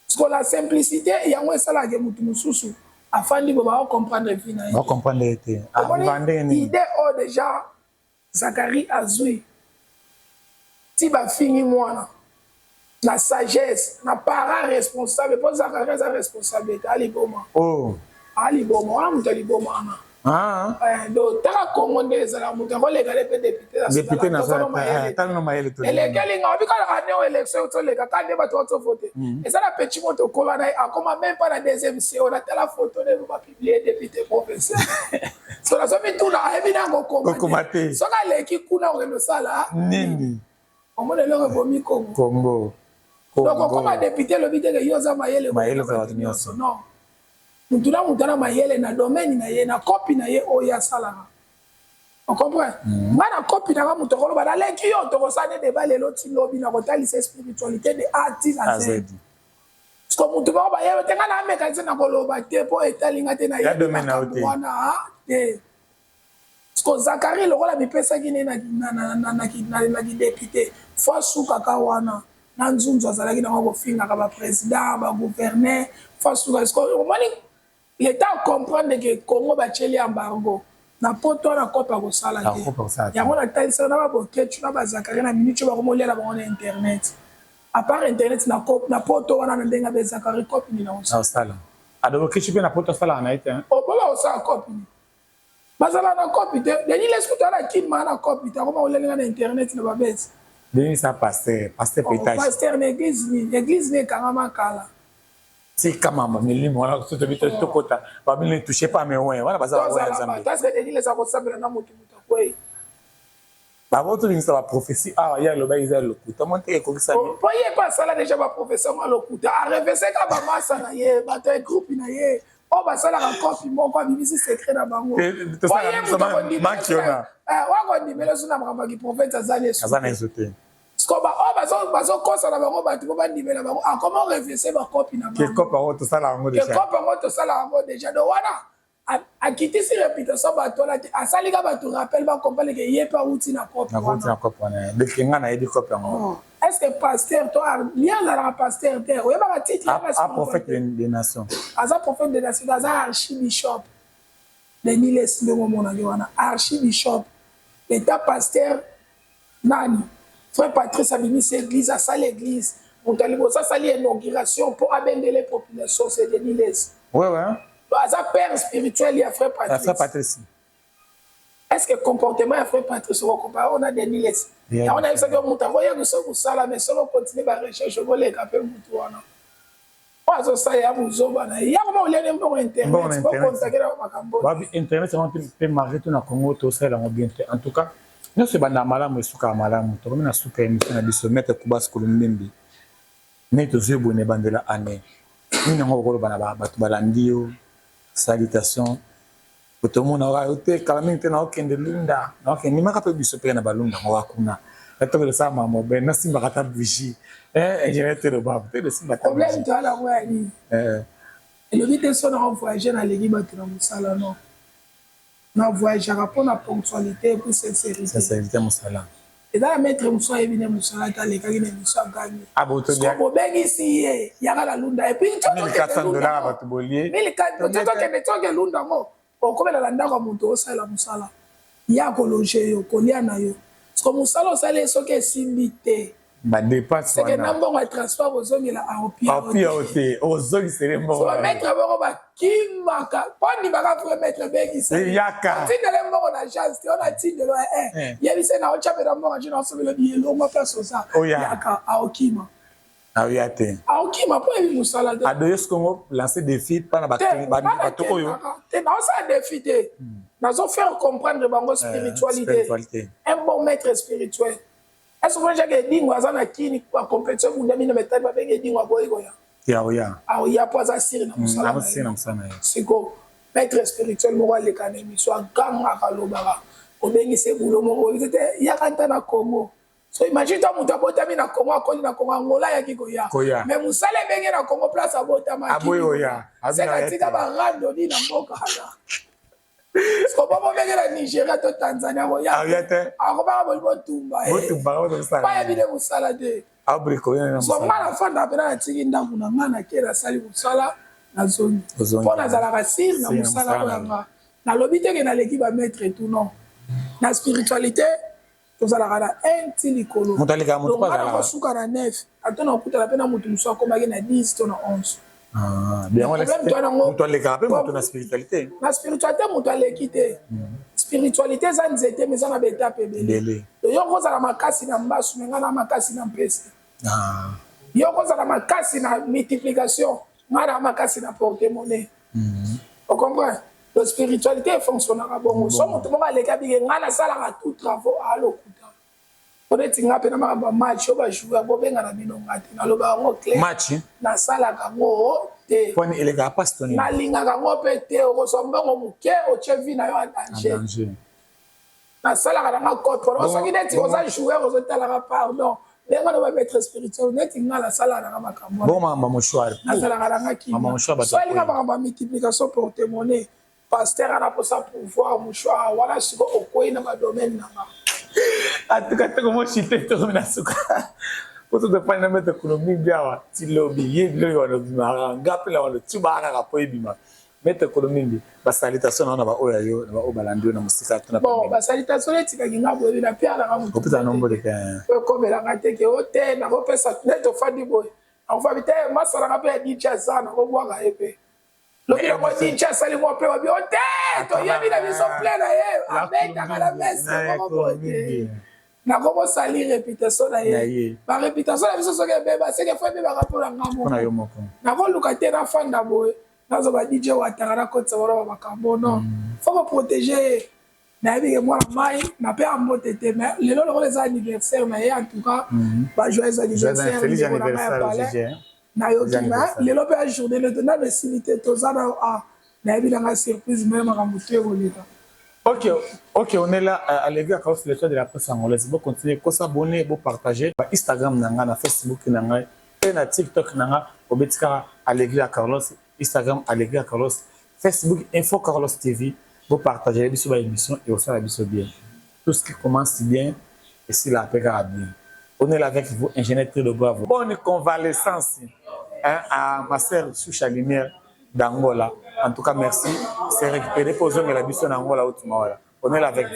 Parce que la simplicité yango esalaka motu mosusu afandi bo baocomprendre vie na ye. Bacomprendre te. Idée oyo déjà Zakari azwi ti bafingi mwana na sagesse na parent responsable, mpo Zakari aza responsable te, aliboma. Oh. Aliboma wana, moto aliboma wana. Donc taka Kongo nde ezala moto akoleka le mpe député. Elekeli nga obi kaka nde élection toleka kaka nde bato bazovote. Eza na petit moto okola na ye, akoma même pas na deuxième co. Natala photo nde bapublie député provincial. So nazomituna, ayebi nango kokoma te? Soki aleki kuna, okende osala nini? Omona eloko ebomi Kongo. Kongo. Donc okoma député, elobi teke yo oza mayele. Mayele bato nyonso. Non, mutu na mutu ana mayele na domaine na ye, na kopi na ye oyo asalaka. Ocomprend? Nga na kopi nanga, moto akoloba naleki yo, tokosala nde débat lelo ti lobi, na kotalisa spiritualité de A ti na Z. Parce que motu moko bayeba te, nga na ameka te na koloba te mpo etalinga te, nayebi makambo wana te. Parce que Zakari lokola mipesaki ne na kidéputé, fo asukaka wana na nzunzu azalaki nango kofingaka baprésident, bagouverneur, fo asuka. Parce que omoni, l'État comprendre que Congo batieli embargo na poto wana, kopa kosala te. Yango natalisaka na babokecu na bazakari na miniti oyo bakomoliala bango na internet. À part internet na cop na poto wana na ndenge abe Zakari cop nini na osala. Adobo kishi pe na poto asala na ete. Oh baba osala cop nini? Bazala na cop te. Denis Lesku to na kin ma na cop te. Akoma kolelinga na internet na babeti. Denis sa pasteur, pasteur oh, petage. Pasteur na église nini? Église nini ekangama kala. Tika mama milimo wana soto bito oh. tokota babi ne touchez pas mes oins wana baza ba oins Nzambe. Parce que Denis Lesku akosambela na moto moto akwei. Bango tobimisa ba prophetie awa ye alobaki eza lokuta mwa te ekokisami. Po ye pe asala dejà ba prophetie yango ya lokuta a revese kaka ba masa na ye bato ya groupe na ye oyo basalaka copi moko abimisi secret na bango po ye moto akondimela akondimela so na makambo ya kiprophète aza na aza na esu te siko baoyo bazokosa na bango bato po bandimela bango akoma orevese bakopi na bango kekope yango tosala yango deja kekope yango tosala yango deja donc wana akitisi reputation bato wana te asali ka bato rappel ba comprendre ke ye pe awuti na cope wana na cope wana deke nga nayebi cope yango oh. est ce que pasteur to ye azalaka pasteur te oyebaka titre a prophète de nation aza prophète de nation aza archibishop Denis Lessi ndenge omonaki wana archibishop l'etat pasteur nani frère Patrice abimisi église asali église moto ya liboso asali inauguration mpo abendele population c'est Denis Lessi ouais, ouais. Aza père spirituel ya frère Patrice. Frère Patrice. Est-ce que comportement ya frère Patrice oko comparer ona Denis Lessi? Yango na yebisaki yo moto akoya biso mosala mais soki okontinue ba recherche okoleka mpe motu wana. Oyo azosala ya buzoba na ye. Yango ba olia mbongo internet, bo contacter na makambo. Ba internet yango mpe malgré tout na Congo tosala yango bien te. En tout cas, nyonso ebandaka malamu esukaka malamu. Tokomi na suka ya émission na biso Maître Kubas Kulumbimbi. Ndenge tozwi boye na ebandeli ya annee, nini yango okoloba na bato balandi yo? Salutation. Po tomonaka yo te kala mingi te naokende Lunda, naokende mimaka pe biso pe na ba Lunda yango kuna. Tokende kosala makambo ben nasimbaka ata bougie. Eh, ingénieur te loba, te losimba ata bougie. Problème toza nango ya nini? Eh. Elobi te soki nao voyager naleki bato na mosala non. Na voyageaka pona ponctualite et puis sincerite. Sincerite ya musala. Eza na maitre mosusu ayebi nde musala te alekaki na emission agangi. Ah bo to Sikoyo bobengisi ye yaka na lunda et puis 1400 dollars batu bolie. 1400 tokende toke lunda ngo okomela na ndako ya moto osalela musala ye ako loger yo kolia na yo sikoyo musala osali ye soki esimbi te. Ba depenses wana. Seke na mbongo ya transport ozongela aopia yo te. Ozongisele mbongo. So ba maitre moko ba kimaka. Po andimaka vrai maitre bengisa. Yaka. Otindele mbongo na agence te ona tindelo eh eh. Yebisa na otya pe na mbongo agence na osobela billet longwa place oza. Yaka aokima. Aoya te. Aokima po yebi musala te. Ado yo Congo lancer défi pa na bato oyo. Te na osala défi te. Nazo faire comprendre bango spiritualité. Un bon maître spirituel. Est-ce que Jacques Edingo aza na kini ba competition ebundami na metali babengi Edingo aboyi koya. Te aoya. Aoya po aza sire na mosala. Aza sire na mosala na ye. Siko maître spirituel moko aleka na émission agangaka alobaka obengisi ebulo moko oyebi te yaka nta na Congo. So imagine toi moto abotami na Congo akoli na Congo Angola ayaki koya. Koya. Mais mosala ebenge na Congo place abotama. Aboyi oya. Seka tika ba randoni na mboka wana. Siko bobo benge na Nigeria to Tanzania koya. Aoya te. Akobaka boli botumba. Botumba ko tosala. Baya bine musala te. Abriko yana na musala. So nga na fanda pena na tiki ndaku na nga na ke na sali musala na zongi. Po nazalaka sire na musala oyo nga. Nalobi te ke naleki ba maître et tout non. Na spiritualité tozalaka na 1 ti likolo. Moto alekaka moto pe azalaka. Nga nakosuka na 9 ata nakokutana pe na moto mosusu akomaki na 10 to na 11. Ah, moto alekaka pe moto na spiritualité. Na spiritualité moto aleki te. Spiritualité eza nzete mais eza na ba etape ebele. Yo okozala makasi na mbasu mais nga na makasi na mpese. Ah. Yo okozala makasi na multiplication nga na makasi na porte monnaie. O comprendre? Donc spiritualité e fonctionnaka bongo. So moto moko aleki abike nga nasalaka tout travaux alokuta. Po neti nga pe na makambo ya match oyo ba joueur bobenga na bino nga te. Nalobaka yango clair. Match? Nasalaka yango te. Poni elekaka pasi to nini? Nalingaka yango pe te. Okozwa mbongo moke otie vie na yo en danger. En danger. Nasalaka na nga cote wana soki neti oza joueur ozotalaka pardon ndenge wana ba maître spirituel neti nga nasalaka na nga makambo bon makambo mouchoir nasalaka na nga kimia so alinga makambo ya multiplication porte monnaie pasteur ana posa pouvoir mouchoir wana siko okwei na ba domaine na nga en tout cas tokomochite tokomi na suka po tozofani na maître kulo mingi awa ti lobi ye biloko wana obimaka nga mpe na wana otubaka kaka po ebima. Maître Kolomimbi, ba salutation na ba oyo yo, na ba oyo balandi yo na mosika to na Bon, ba salutation etikaki nga boye na pia na nga. Opesa nombo de ka. Okomelanga te ke o te nakopesa nde tofandi boye. Nakofandi te masalanga mpe ya DJ aza nakobwaka ye mpe. Lobi yango DJ asali mwa mpe wabi o te toyebi na biso plein na ye abetaka na mese moko boye te. Nakobosali réputation na ye. Ba réputation na biso soki ebeba seke fo ebebaka mpo na nga moko. Nakoluka te nafanda boye. Nazo ba DJ wataka nakotisa wana ba makambo non. Faut ko protéger ye. Nayebi ke mwana mai na pe mbote te mais lelo lokola eza anniversaire na ye, en tout cas ba joyeux anniversaire ndeko na ngai ya palais. Nayoki mais lelo mpe ya journée nde nano esili te, toza na a nayebi na ngai surprise mais makambo to ekoleka. Ok, on est là à l'église à Kaos, l'étoile de la presse angolaise. Bon, continuez, ko s'abonner, bon, partager. Ba Instagram nanga, na Facebook nanga, et na TikTok nanga, obetika à l'église à Carlos, Instagram à l'église à Carlos, Facebook Info Carlos TV. Vous partagez biso ba émission et au ça biso bien. Tout ce qui commence bien et si la paix bien. On est là avec vous, ingénieur Trido Bravo. Bonne convalescence, hein, à ma sœur Soucha Lumière d'Angola. En tout cas, merci. C'est récupéré pour la biso d'Angola ou On est là avec vous.